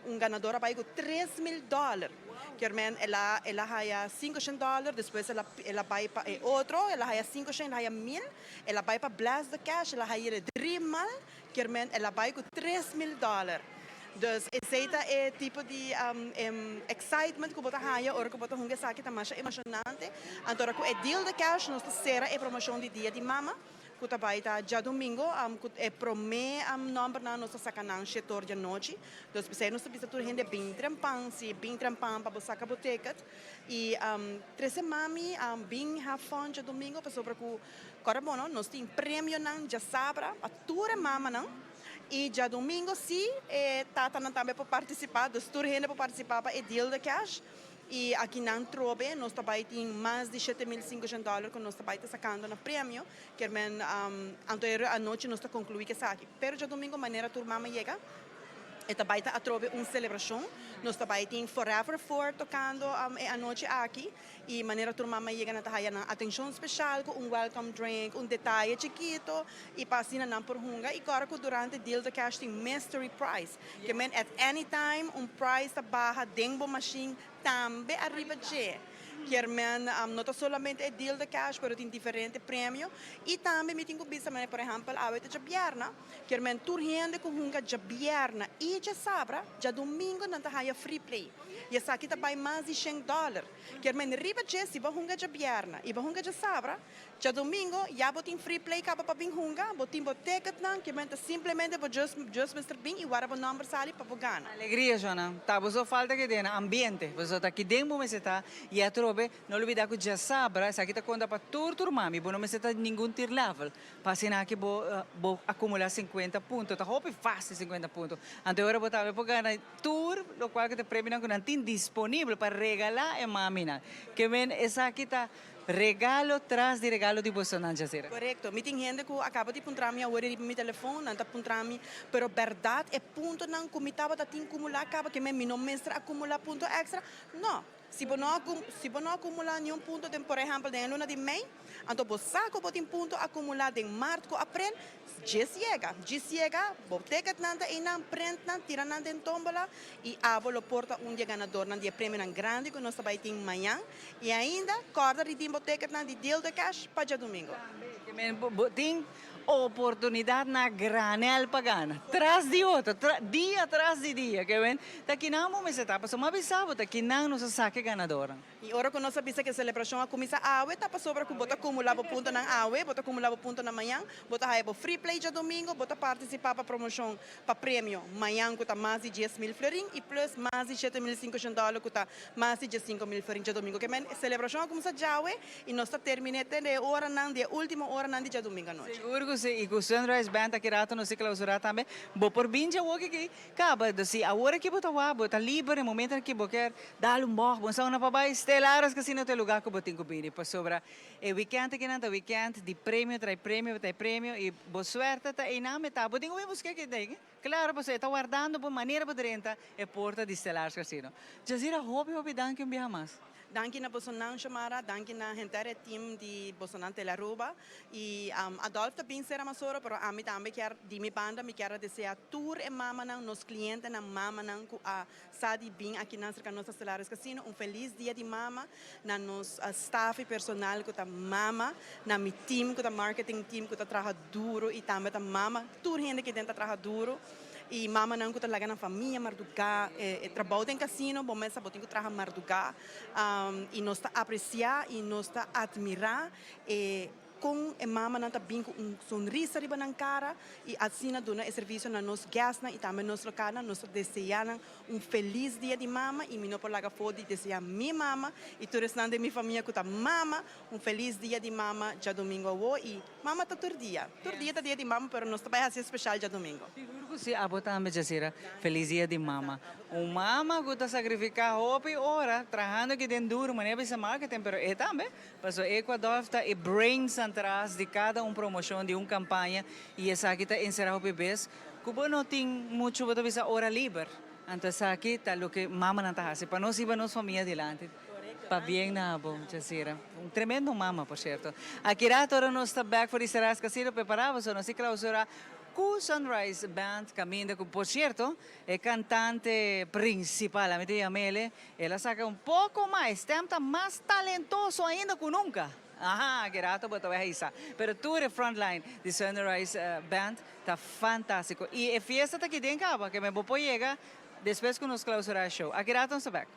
un ganador a bay cu 3000 dollar. Kier men el a el a haya 500 dollar, despues el a el a bay pa e otro, el a haya 500, el a haya 1000, el a bay pa Blast the Cash, el a haya 3 mal, kier men el a bay cu 3000 dollar. Dus esey ta e tipo di excitement cu bo ta haya ora cu bo ta hunga esaki, ta masha emocionante. Anto ora cu e Deal the Cash nos ta cera e promocion di Dia di Mama, cu ta bay ta djadomingo, cu e prome nombernan nos ta saca nan 7 or di anochi. Dus pesey nos ta bisa tur hende bin trempan, si bin trempan pa bo saca bo ticket. Y trece mami bin have fun djadomingo pasobra cu cora bo no, nos tin premionan djasabra pa tur e mamanan. Y djadomingo si e tatanan tambe por participa, dus tur hende por participa pa e Deal the Cash. Y aki nan trobe nos ta bay tin mas di 7500 dollar cu nos ta bay ta sacando na premio. Kier men anto e anochi nos ta conclui cu esaki. Pero djadomingo manera tur mama yega, e ta bay ta atrobe un celebracion. Nos ta bay tin Forever Four tocando e anochi aki. Y manera tur mama yega nan ta haya nan atencion special cu un welcome drink, un detaye chikito y pa asina nan por hunga. Y cora cu durante Deal the Cash tin mystery prize. Ke men at any time un prize ta baha den bo machine tambe ariba dje. Kier men no ta solamente e Deal the Cash pero tin diferente premio. Y tambe mi tin cu bisa manera por ehempel awe ta djabierna. Kier men tur hende cu hunga djabierna y djasabra, djadomingo nan ta haya free play. Y esaki ta bay mas di 100 dollar. Kier men riba dje si bo hunga djabierna y bo hunga djasabra, djadomingo ya bo tin free play caba pa bin hunga, bo tin bo ticketnan, kier men ta simplemente bo just just mester bin y wara bo nomber sali pa bo gana. Alegria, Jona. Ta bo so falta ki den ambiente. Bo so ta ki den bo mester ta y atrobe no lubida cu djasabra esaki ta conta pa tur tur mami. Bo no mester ta ningun tier level pa asina aki bo bo acumula 50 punto. Ta hopi facil 50 punto. Anto e ora bo tambe por gana tur locual cu ta premionan cu nan tin disponibel pa regala e maminan. Ke men esaki ta regalo tras di regalo di bosonan, Jazira. Corecto. Mi tin hende cu a caba di puntra mi awor riba mi telefon, nan ta puntra mi, pero berdad e puntonan cu mi tabata tin cumula caba, ke men mi no mester acumula punto extra? No. Si bo no si bo no akumulá niun punto den por ehèmpel den e luna di mei, anto bo sa ku bo tin punto akumulá den mart ku aprel, djis yega, djis yega, bo ticketnan ta einan, print nan, tira nan den tómbola i abo lo por ta un di e ganadornan di e premionan grandi ku nos ta bai tin mañan. I ainda, kòrda redeem bo ticketnan di Deal de Cash pa djadumingu. Bo tin Oportunidad na granel pa gana. Tras di otro, dia tras di dia. Ke wen, ta kinan bo mester ta, pasobra mi a bisa bo ta kinan nos a saka e ganadornan. I ora ku nos a bisa ku e selebrashon a kuminsá awe, ta pasobra ku bo ta kumulá bo puntonan awe, bo ta kumulá bo puntonan mañan, bo ta haya bo free play djadumingu, bo ta partisipá pa promoshon pa premio mañan ku ta mas di 10,000 florin i plus mas di 7500 dòler ku ta mas di 15,000 florin djadumingu. Ke men, e selebrashon a kuminsá djawe I nos ta terminé te den e oranan di e último oranan di djadumingu anochi. Sigur ku si, i ku Sunrise Band aki rato nos ta klausurá tambe. Bo por bin djawoki aki kaba. Dus si awor aki bo ta wak, bo ta liber, e momento aki bo kier dal un bòg, bo sa una pa bai, Stelares Casino ta e lugá ku bo tin ku bini. Pasobra e wikènt akinan ta wikènt di premio trai premio trai premio i bo suerte ta einan metá. Bo tin ku bin busk'é aki den. Klaro, pasobra e ta wardando bo manera bo drenta e porta di Stelares Casino. Jazira, hopi hopi danki un biaha mas. Danki na bosonan Shomara, danki na henter e team di bosonan Telearuba y Adolf ta bin sera mas oro pero ami tambe kier di mi banda mi kier a desea tur e mamanan nos clientenan mamanan cu a sa di bin akinan cerca nos na Stellaris Casino un feliz dia di mama na nos staff y personal cu ta mama na mi team cu ta marketing team cu ta traha duro y tambe ta mama tur hende ki den ta traha duro. Y mamanan cu ta laga nan famia marduga e trabou den casino bo mester bo tin cu traha marduga y nos ta aprecia y nos ta admira e con e mamanan ta bin cu un sonrisa riba nan cara y asina duna e servicio na nos guestnan y tambe nos localnan nos ta desea nan un feliz dia di mama y mi no por laga afo di desea mi mama y tur esnan den mi famia cu ta mama un feliz dia di mama djadomingo awo y Mama ta tur dia. Tur dia ta dia di mama pero nos ta bai haci especial djadomingo. Sigur cu si, abo tambe Jazira. Feliz dia di mama. Un mama cu ta sacrifica hopi ora trahando aki den duro manera bisa marketing pero e tambe pasobra e cu Adolf ta e brains atras di cada un promocion di un campaña y esaki ta encera hopi bes cu bo no tin mucho bo ta bisa ora liber anto esaki ta loke mamanan ta haci pa nos hiba nos famia dilanti. Pabien na bo, Jazira. Un tremendo mama, por cierto. Aki rato ora nos ta bek for di Serras Casino prepara boso nos di clausura cu Sunrise Band caminda cu, por cierto, e cantante principal, ami ta yam'ele, el a saca un poco mas, e stem ta mas talentoso ainda cu nunca. Aha, aki rato bo ta bay hisa. Pero tur e frontline di Sunrise Band ta fantastico. Y e fiesta ta aki den caba, ke men bo por yega despues cu nos clausura e show. Aki rato nos ta bek.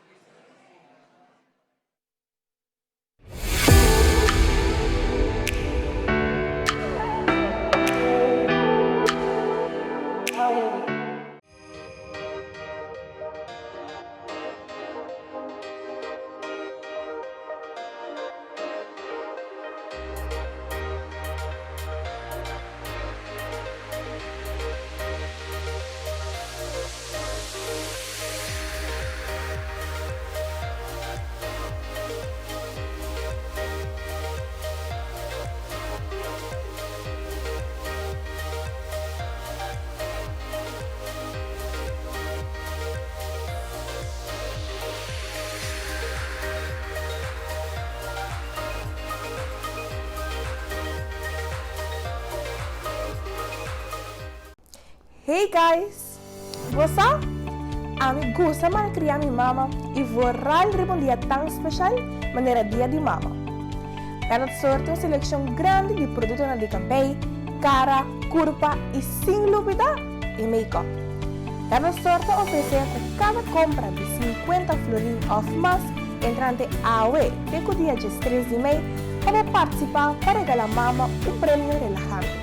Hey guys! Bo sa? Ami gusta malkria mi mama i vooral riba un dia tan special manera Dia di Mama. Kada sorti un selekshon grandi di produktonan di kabei, kara, kurpa i sin lubida e make-up. Kada sort ta ofresé ku kada kompra di 50 florin òf mas entrante awe te ku dia 13 di mei pa bo partisipá pa regalá mama un premio relahante.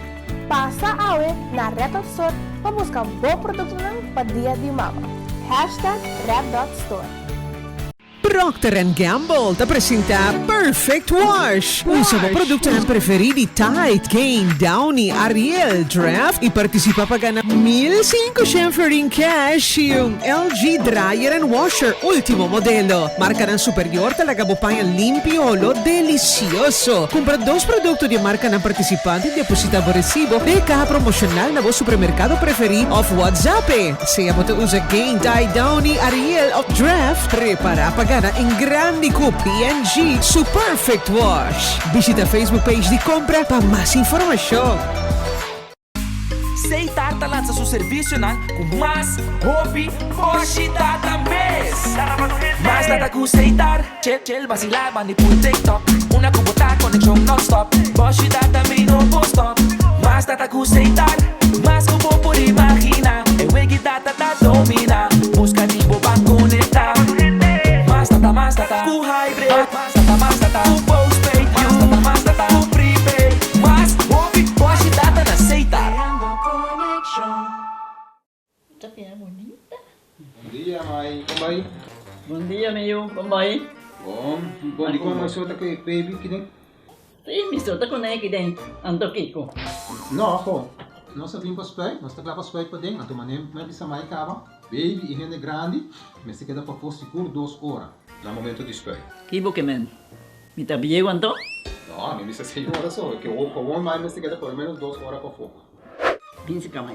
Pasa awe na Red Dot Store pa buska bo produktonan pa Dia di Mama. Hashtag Red Dot Store. Procter and Gamble ta presenta Perfect Wash! Usa bo produktonan preferí di Tide, Gain, Downy, Ariel, Draft i partisipá pa gana 1500 florin cash i un LG Dryer and Washer último modelo. Markanan superior ta laga bo paña limpi i oló delisioso. Kumpra dos produkto di e markanan partisipante i depositá bo resibo den e kaha promoshonal na bo supermerkado preferí òf WhatsApp e. Sea bo ta usa Gain, Tide, Downy, Ariel òf Draft, prepará pa gana. gana en grandi ku P&G su Perfect Wash. Bishita Facebook page di Compra pa mas informashon. Seitar ta lansa su servisionan ku mas hopi boshi data mes. Mas data ku Seitar, chill chill basila bandi pul TikTok. Una ku bo ta konekshon nonstop, boshi data mi no por stop. Mas data ku Seitar, mas ku bo por imagina. E wegi data ta domina, buska di bo ban konektá. Mas data, mas data ku hybrid. Mas data, mas data ku postpaid. Mas data, mas data ku prepaid. Mas hopi boshi data na Seitar. Ta bira bunita. Bon dia mai, kon bai? Bon dia mi yu, kon bai? Bon, bon di kon mai so ta ku e baby kiden? Si, mi so ta kuné kiden, anto kiko? No, ho, nos a bin pa spuit, nos ta kla pa spuit paden, anto manera mi a bisa mai kaba, baby i hende grandi mester keda pafó sigur dos ora na momento di spuit. Ki bo ke men? Mi ta bieu anto? No, mi bisa señora so, ke gewoon mai mester keda por lo menos dos ora pafó. Bin si ka mai.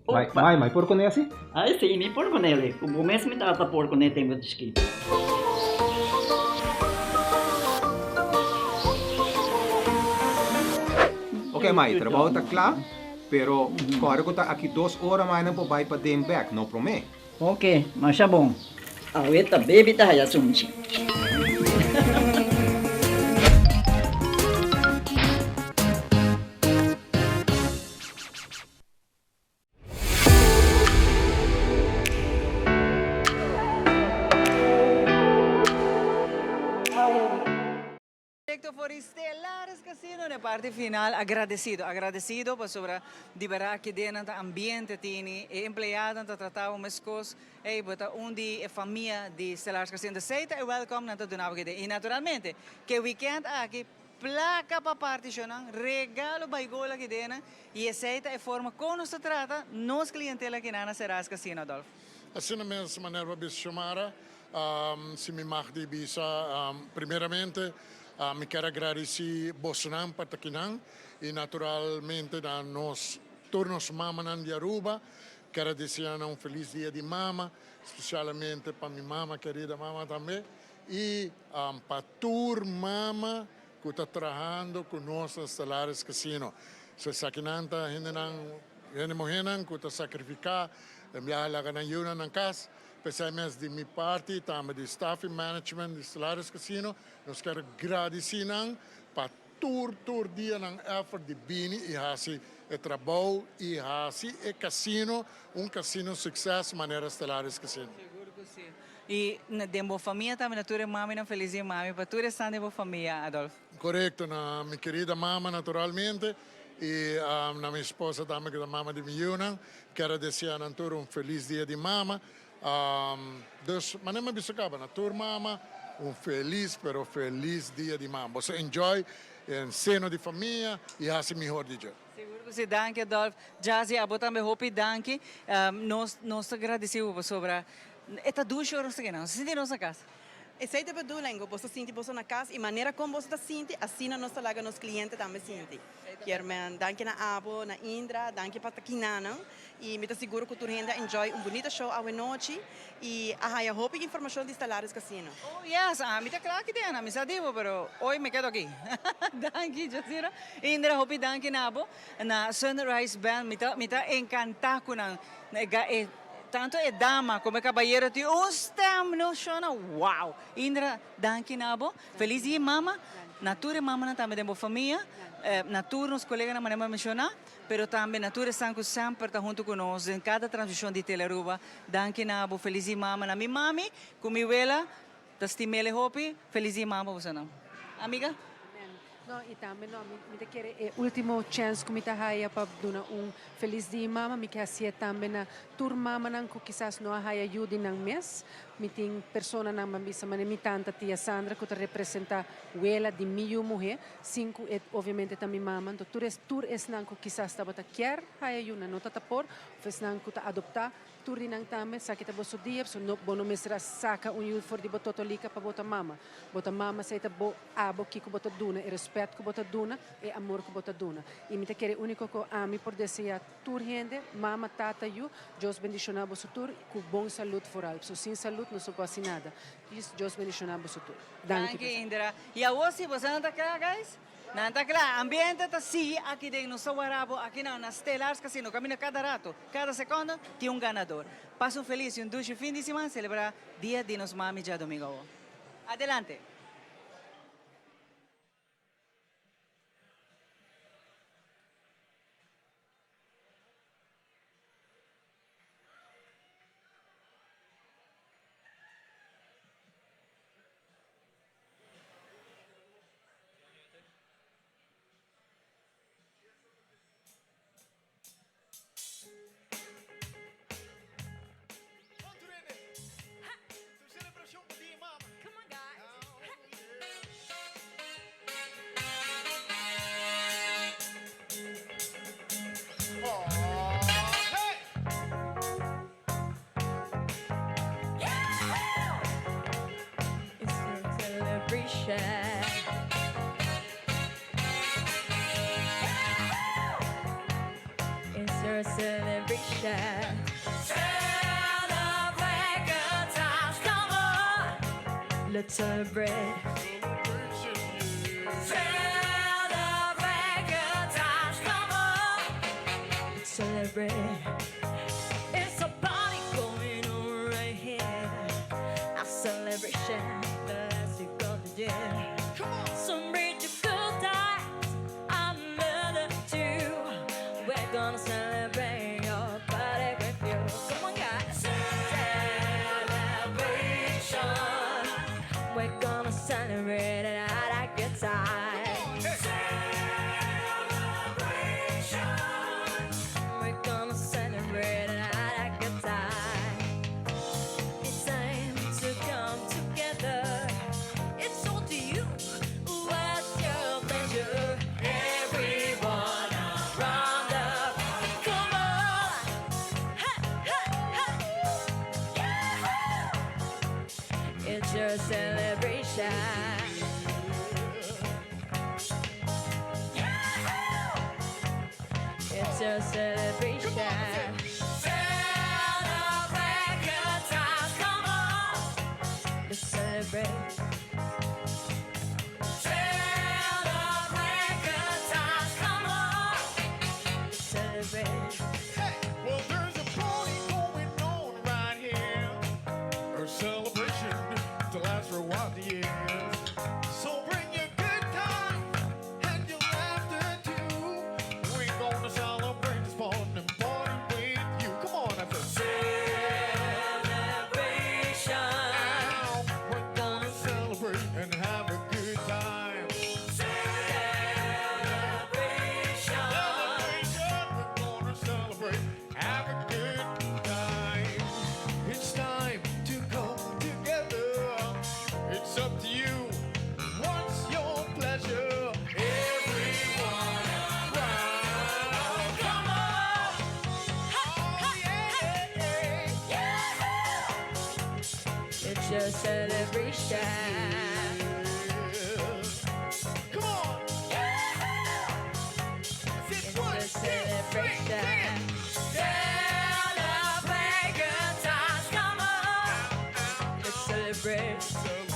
Mai, mai, mai por kuné asi? Ai si, mi por kuné. Ku bo mes mi tata por kuné tempu di chikitu. Ok mai, trabou ta kla, pero kòrda ku ta aki dos ora mai nan por bai paden bèk, no promé. Ok, masha bon. Awe ta baby ta haya sunchi. Directo for di Stellares Casino na e parti final agradecido agradecido pasobra di berdad aki den nan ta ambiente tini e empleadonan ta trata bo mescos ey bo ta un di e famia di Stellares Casino esey ta e welcome nan ta duna bo aki den y naturalmente ke weekend aki Placa pa parti shonan, regalo bay gol aki dena y esey ta e forma con nos ta trata nos clientela aki na na Serras Casino, Adolf. Asina mes manera pa bisa Xiomara, si mi mag di bisa primeramente mi kier a gradici bosonan pa ta kinan y naturalmente na nos tur nos mamanan di Aruba, kier a desea nan un feliz dia di mama, especialmente pa mi mama kerida mama tambe y Pa tur mama ku ta trahando ku nos na Stellaris Casino. So esakinan ta hendenan, hende muhénan ku ta sakrifiká den biaha laga nan yunan nan kas. P'esei mes di mi parti i tambe di staff i management di Stellaris Casino nos kier gradisí nan pa tur tur dia nan effort di bini i hasi e trabou i hasi e casino un casino succes manera Stellaris Casino. Sigur cu si. I den bo famia tambe na tur e maminan feliz dia mami pa tur esnan den bo famia Adolf. Corecto na mi querida mama naturalmente y na mi esposa tambe cu ta mama di mi yiunan. Kier a desea nan tur un feliz dia di mama. Dus manera mi a bisa caba na tur mama un feliz pero feliz dia di mama. Boso enjoy en seno di famia y haci mihor di dje. Sigur cu si danki Adolf. Jazzy abo tambe hopi danki. Nos nos ta gradeci bo pasobra e ta dushi ora nos ta keda. Nos ta sinti nos na cas. Esey ta bedoeling cu boso sinti boso na cas y manera con boso ta sinti asina nos ta laga nos cliente tambe sinti. Kier men danki na abo, na Indra, danki pa ta kinanan y mi ta sigur cu tur hende a enjoy un bunita show awe nochi y a haya hopi informacion di Stellaris Casino. Oh yes, ami ta cla aki den, ami sa di bo pero hoy me kedo aki. Danki Jazira. Indra hopi danki na bo, na Sunrise Band, mi ta mi ta encanta cu nan, e tanto e dama como e cabayero tin un stem no shona wow. Indra danki na bo, feliz dia mama. Na tur e mamanan tambe den bo famia, na tur nos koleganan manera mi a menshoná, pero tambe na tur esnan ku semper ta huntu ku nos den kada transmishon di Telearuba. Danki na bo felis di mama, na mi mami ku mi wela ta stim'el e hopi. Felis di mama pa bosonan. Amiga? No, i tambe no, mi ta kere e ultimo chèns ku mi ta haya pa duna un felis di mama, mi ke hasié tambe na tur mamanan ku kisas no a haya yu di nan mes. Mi tin personanan ban bisa manera mi tanta tia Sandra ku ta representá wela di mi yu muhé, sin ku e obviamente ta mi mama. Anto tur es tur esnan ku kisas tabata kier haya yu nan no ta ta por, òf esnan ku ta adoptá. Tur di nan tambe sa ki ta boso dia, pasobra no bo no mester a saka un yu for di bo totolika pa bo ta mama. Bo ta mama esei ta bo abo kiko bo ta duna, e respet ku bo ta duna, e amor ku bo ta duna. I mi ta kere uniko ku ami por desea tur hende, mama, tata, yu, Dios bendishona boso tur ku bon salud foral, pasobra sin salud nos no por hasi nada. Dios bendishona boso tur. Danki. Danki Indra. I awor si boso nan ta kla guys? Nan ta kla, ambiente ta sigui aki den nos ta wara bo aki nan na Stellaars Casino kaminda kada rato, kada sekondo tin un ganador. Pasa un felis y un dushi fin di siman, celebra dia di nos mami djadomingo awo. Adelante! Let's celebrate. Celebrate good times, come on. Let's celebrate. It's a party going on right here. A celebration, the last week of the year. Come on. Some rich good times, I'm learning too. We're gonna celebrate your party with you. Come on, guys. Celebration. We're gonna celebrate and have a good time. Celebration. We're gonna celebrate and have a good time. It's time to come together. It's all to you. What's your pleasure? Everyone around the come on. Hey, hey, hey. Yeah. It's your celebration. Yeah. It's your celebration. Celebrate good times, come on. Let's celebrate. Celebrate good times, come on. Let's celebrate. Hey, well, there's a party going on right here. A celebration to last for what the years. So bring your good time and your laughter too. We're gonna celebrate this fun and party with you. Come on, I said celebration. We're gonna celebrate and have a good time. Celebration. Celebration. We're gonna celebrate, have a good time. It's time to come together. It's up to you. What's your pleasure? Everyone around. Come on. Oh, yeah. Yeah. It's your celebration. Come on. Yeah. It's your celebration. Celebrate good times. Come on. Let's celebrate. Celebrate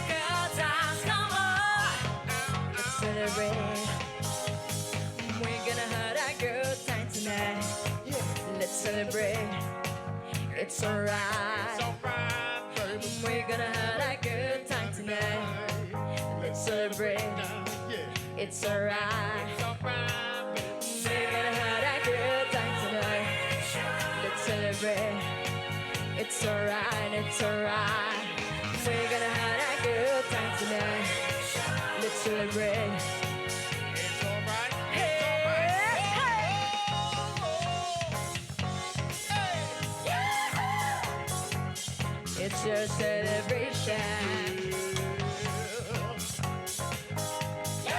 good times. Come on. Let's celebrate. We're gonna have a good time tonight. Let's celebrate. It's alright. It's alright, baby. We're gonna have a good time tonight. Let's celebrate. Yeah. It's alright. It's alright, baby. We're gonna have a good time tonight. Let's celebrate. It's alright, it's alright. We're gonna have a good time tonight. Let's celebrate. It's alright. Hey, hey. Yeah. It's your celebration. Yeah.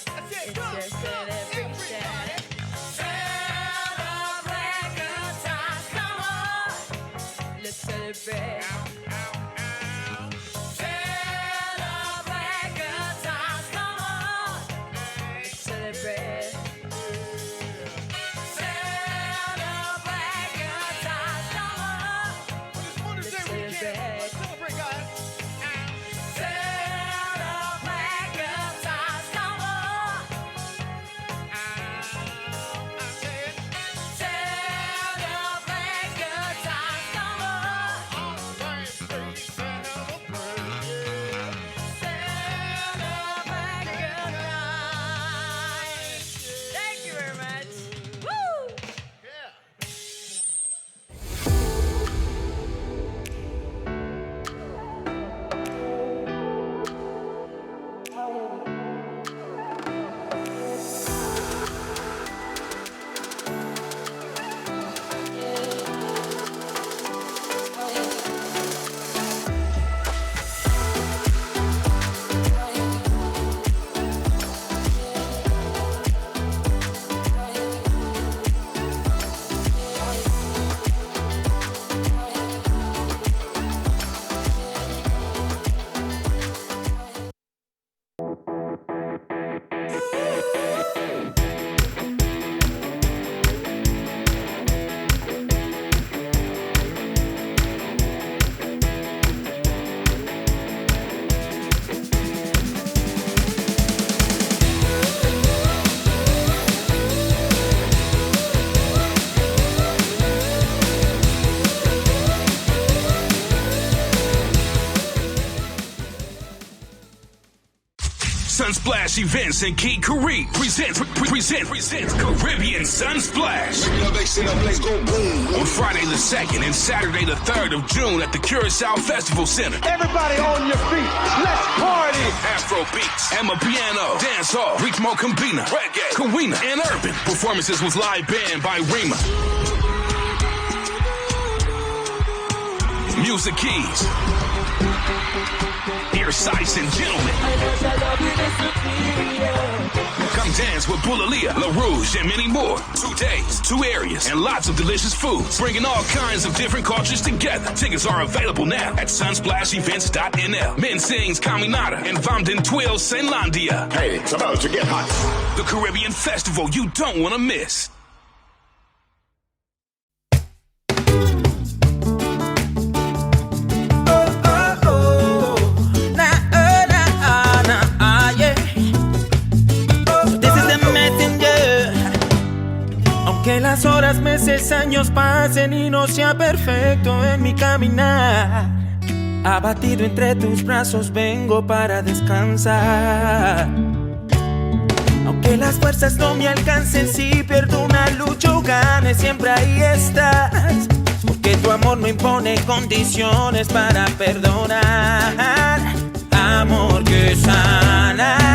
I said, It's come, your come, celebration. everybody. Celebrate. Celebrate good times, come on. Celebrate. Celebrate good times, come on. Mother's Day weekend. Let's celebrate, guys. Celebrate good times, come on. Celebrate good times, come on. Celebrate good times. Thank you very much. Woo! Sunsplash Events and Key Carib presents present presents Caribbean Sunsplash. On Friday the 2nd and Saturday the 3rd of June at the Curacao Festival Center. Everybody on your feet. Let's party. Afro beats, Amapiano, dance hall, Ritmo Combina, reggae, Kawina, and urban. Performances with live band by Rima. Music Keys. Dear sights and gentlemen. Come dance with Bulalia, La Rouge, and many more. 2 days, two areas, and lots of delicious foods, bringing all kinds of different cultures together. Tickets are available now at sunsplashevents.nl. Men sings Caminada and Vamden Twill Senlandia. Hey, it's about to get hot. The Caribbean Festival you don't want to miss. Oh, na, oh, na, ah, na, ah, yeah. This is the messenger. Aunque las horas, meses, años pasen y no sea perfecto en mi caminar, abatido entre tus brazos vengo para descansar. Aunque las fuerzas no me alcancen, si pierdo una lucha o gane, siempre ahí estás. Porque tu amor no impone condiciones para perdonar. Amor que sana.